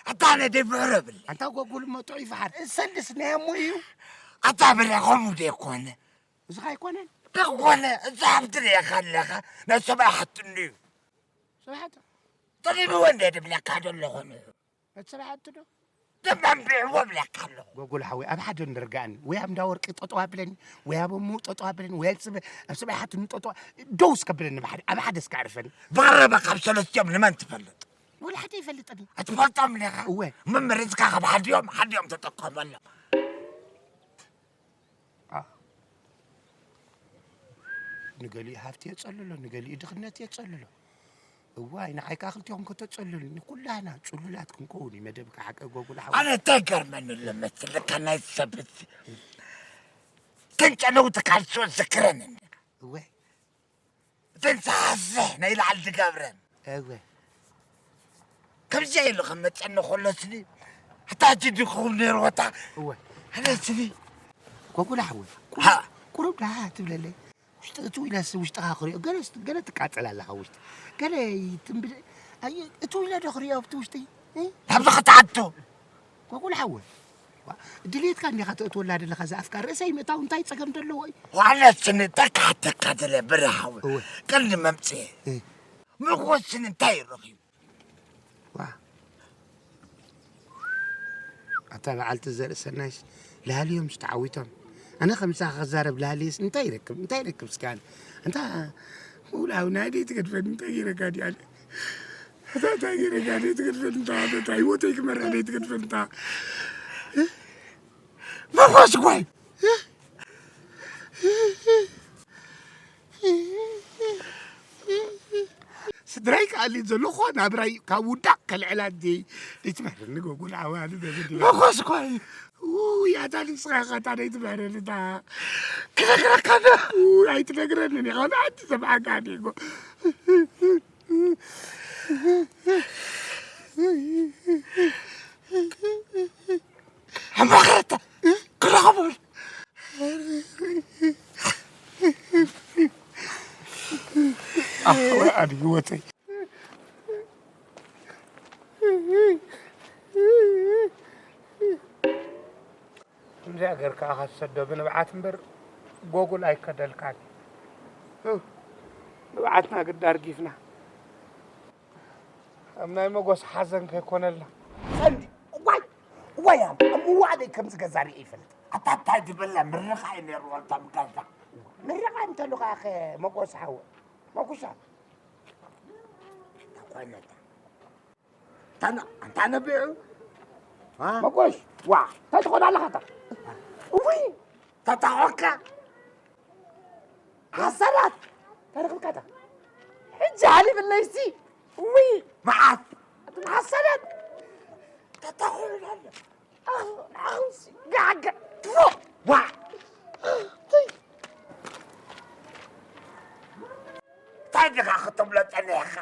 ኣታ ነደይ ብዕረ ብለይ። ኣንታ ጎጉል እሞ ጥዑይ ፈሓር። እሰንድስ ናይ እሞ እዩ። ኣታ ብረ ከምኡ ደይኮነ። እዚ ኸ ኣይኮነን? ደይኮነ፣ እዚ ሃብቲ ርኢኻ ኣለኻ። ናይ ሰብኣይ ሓቲ እንድዩ። ሰብኣይ ሓቲ? ጠሊምዎ እንደ ድብለካ ዘለኹ ንዑ። እቲ ሰብኣይ ሓቲ ዶ? ደም ኣንቢዕዎ እብለካ ኣለኹ። ጎጎል ሓወይ፣ ኣብ ሓደ ንርጋእኒ። ወይ ኣብ እንዳ ወርቂ ጠጠው ኣብለኒ፣ ወይ ኣብ እሙ ጠጠው ኣብለኒ፣ ወይ ኣብ ስበ-፣ ኣብ ሰብኣይ ሓቲ ንጠጠው፣ ደው እስከ ብለኒ ብሓደ፣ ኣብ ሓደ እስከ ኣዕርፈኒ። ብቐረባ ካብ ሰለስቲኦም ንመን ትፈልጥ? ወላ ሓደ ይፈልጠኒ። ኣትፈልጦም ዲኻ? እወ። መመሪጽካ ካብ ሓዲኦም፣ ሓዲኦም ተጠቀመሎም። አ። ንገሊኡ ሃብቲ የጸልሎ፣ ንገሊኡ ድኽነት የጸልሎ። እዋይ፣ ንዓይ ከኣ ክልቲኦም ከተጸልሉኒ፣ ኩላህና ጽሉላት ክንከውን እዩ መደብካ፣ ሓቀ ጎጉል ሓወይ። ኣነ እንታይ ገርመኒ ኣሎ መሰለካ፣ ናይ ሰብ እዚ ተንጨነውቲ ካልሶ ዝክረን እንደ እወ። እተን ዝሓዝሕ ናይ ላዕሊ ዝገብረን። እወ። ከምዚኣ ኢሉ ከም መጸኒ ከሎ ስኒ፣ ኣታ ሕጂ ድኹም ነይሩ ወታ። እወ። ኣነ ስኒ። ጎጉላ ሓወይ፣ ቁሩብ፣ ሃ። ቁሩብ ደሓ ትብለለይ። ውሽጢ፣ እትው ኢለስ ውሽጥኻ ክሪኦ፣ ገለ ስ-፣ ገለ ትቃጸል ኣለኻ ውሽጢ። ገለ ይትንብድ፣ ኣየ፣ እትው ኢለ ዶ ክሪኦ ኣብቲ ውሽጢ? እ? ናብዚ ክትኣቱ። ጎጉላ ሓወይ። ዋ፣ ድሌትካ እንዲኻ ተእትወላ ዘለኻ እዛ ኣፍቃር። ርእሰይ ምእታው እንታይ ጸገም ደለዎ እዩ? ዋላ ስኒ እንታይ ክሓተካ ደለ ብረ ሓወይ። እወ። ቀንዲ መምጽኤ። እ። መጎስ ስኒ እንታይ እዩ ረኺቡ? ዋ። ኣታ በዓልቲ ዘርእሰናይስ፣ ልሃልዮምስ ተዓዊቶም። ኣነ ከምሳኻ ክዛረብ ልሃልየስ እንታይ ይረክብ? እንታይ ይረክብ እስኪ ኣነ? ኣንታ ምውላው ናይ ደይ ትገድፈኒ እንታይ ገይረካ ድያ ኣነ? ኣታ እንታይ ገይረካ ደይ ትገድፈኒ እንታ? ኣታ ህይወተይ ክመርሕ ደይ ትገድፈኒ እንታ? መጎስ ጓይ! ስድራይ ክኣሊ ዘለኹ ናብራይ ካብ ውዳቕ ከልዕላ ደይ፣ ደይትምህርኒ ጎጉል ዓዋሊ ዘበዲ። መጎስ ጓይ! ውይ፣ ኣታ ንስኻ ኢኻ እታ ደይትምህርኒ እታ። ክነግረካ ዶ? ውይ፣ ኣይትነግረንን ኢኻ፣ ንሓንቲ ሰምዓካ ዲጎ። ሕማቕ ኣታ ክረኽቦ። ኣሕ፣ ወይ ኣድጊ ወተይ። ከምዚኣ ገርካ ኢኻ ትሰዶ ብንብዓት እምበር ጎጉል ኣይከደልካን። ንብዓትና ግዳ ኣርጊፍና። ኣብ ናይ መጎስ ሓዘን ከይኮነልና። ሰንዲ፣ እዋይ፣ እዋይ፣ ኣብ፣ ኣብ ምዋዕደይ ከምዚ ገዛ ሪኤ ይፈልጥ። ኣታ እንታይ ዝበላ ምርቓ እዩ ነይሩ፣ ዋልታ ምጋዛ። ምርቓ እንተሉ ከኣ ከ መጎስ ሓወ፣ መጉሻ። ተኾነታ። ታና፣ ኣንታ ነቢዑ። ዋ። መጎሽ፣ ዋ፣ እንታይ ትኾን ኣለኻ ኣታ? እውይ፣ ተታኾካ። ሓሰራት፣ እንታይ ረኽብካ ኣታ? ሕጂ ሃሊብለይሲ። እውይ። መዓት። ኣቱም ሓሰራት። ተታኾኑ ኣለ። ኣኹ፣ ንዓኹምሲ፣ ጋዕጋዕ፣ ትፎ። ዋ። እንታይ? እንታይ ዲኻ ክትብሎ ጸኒሕካ?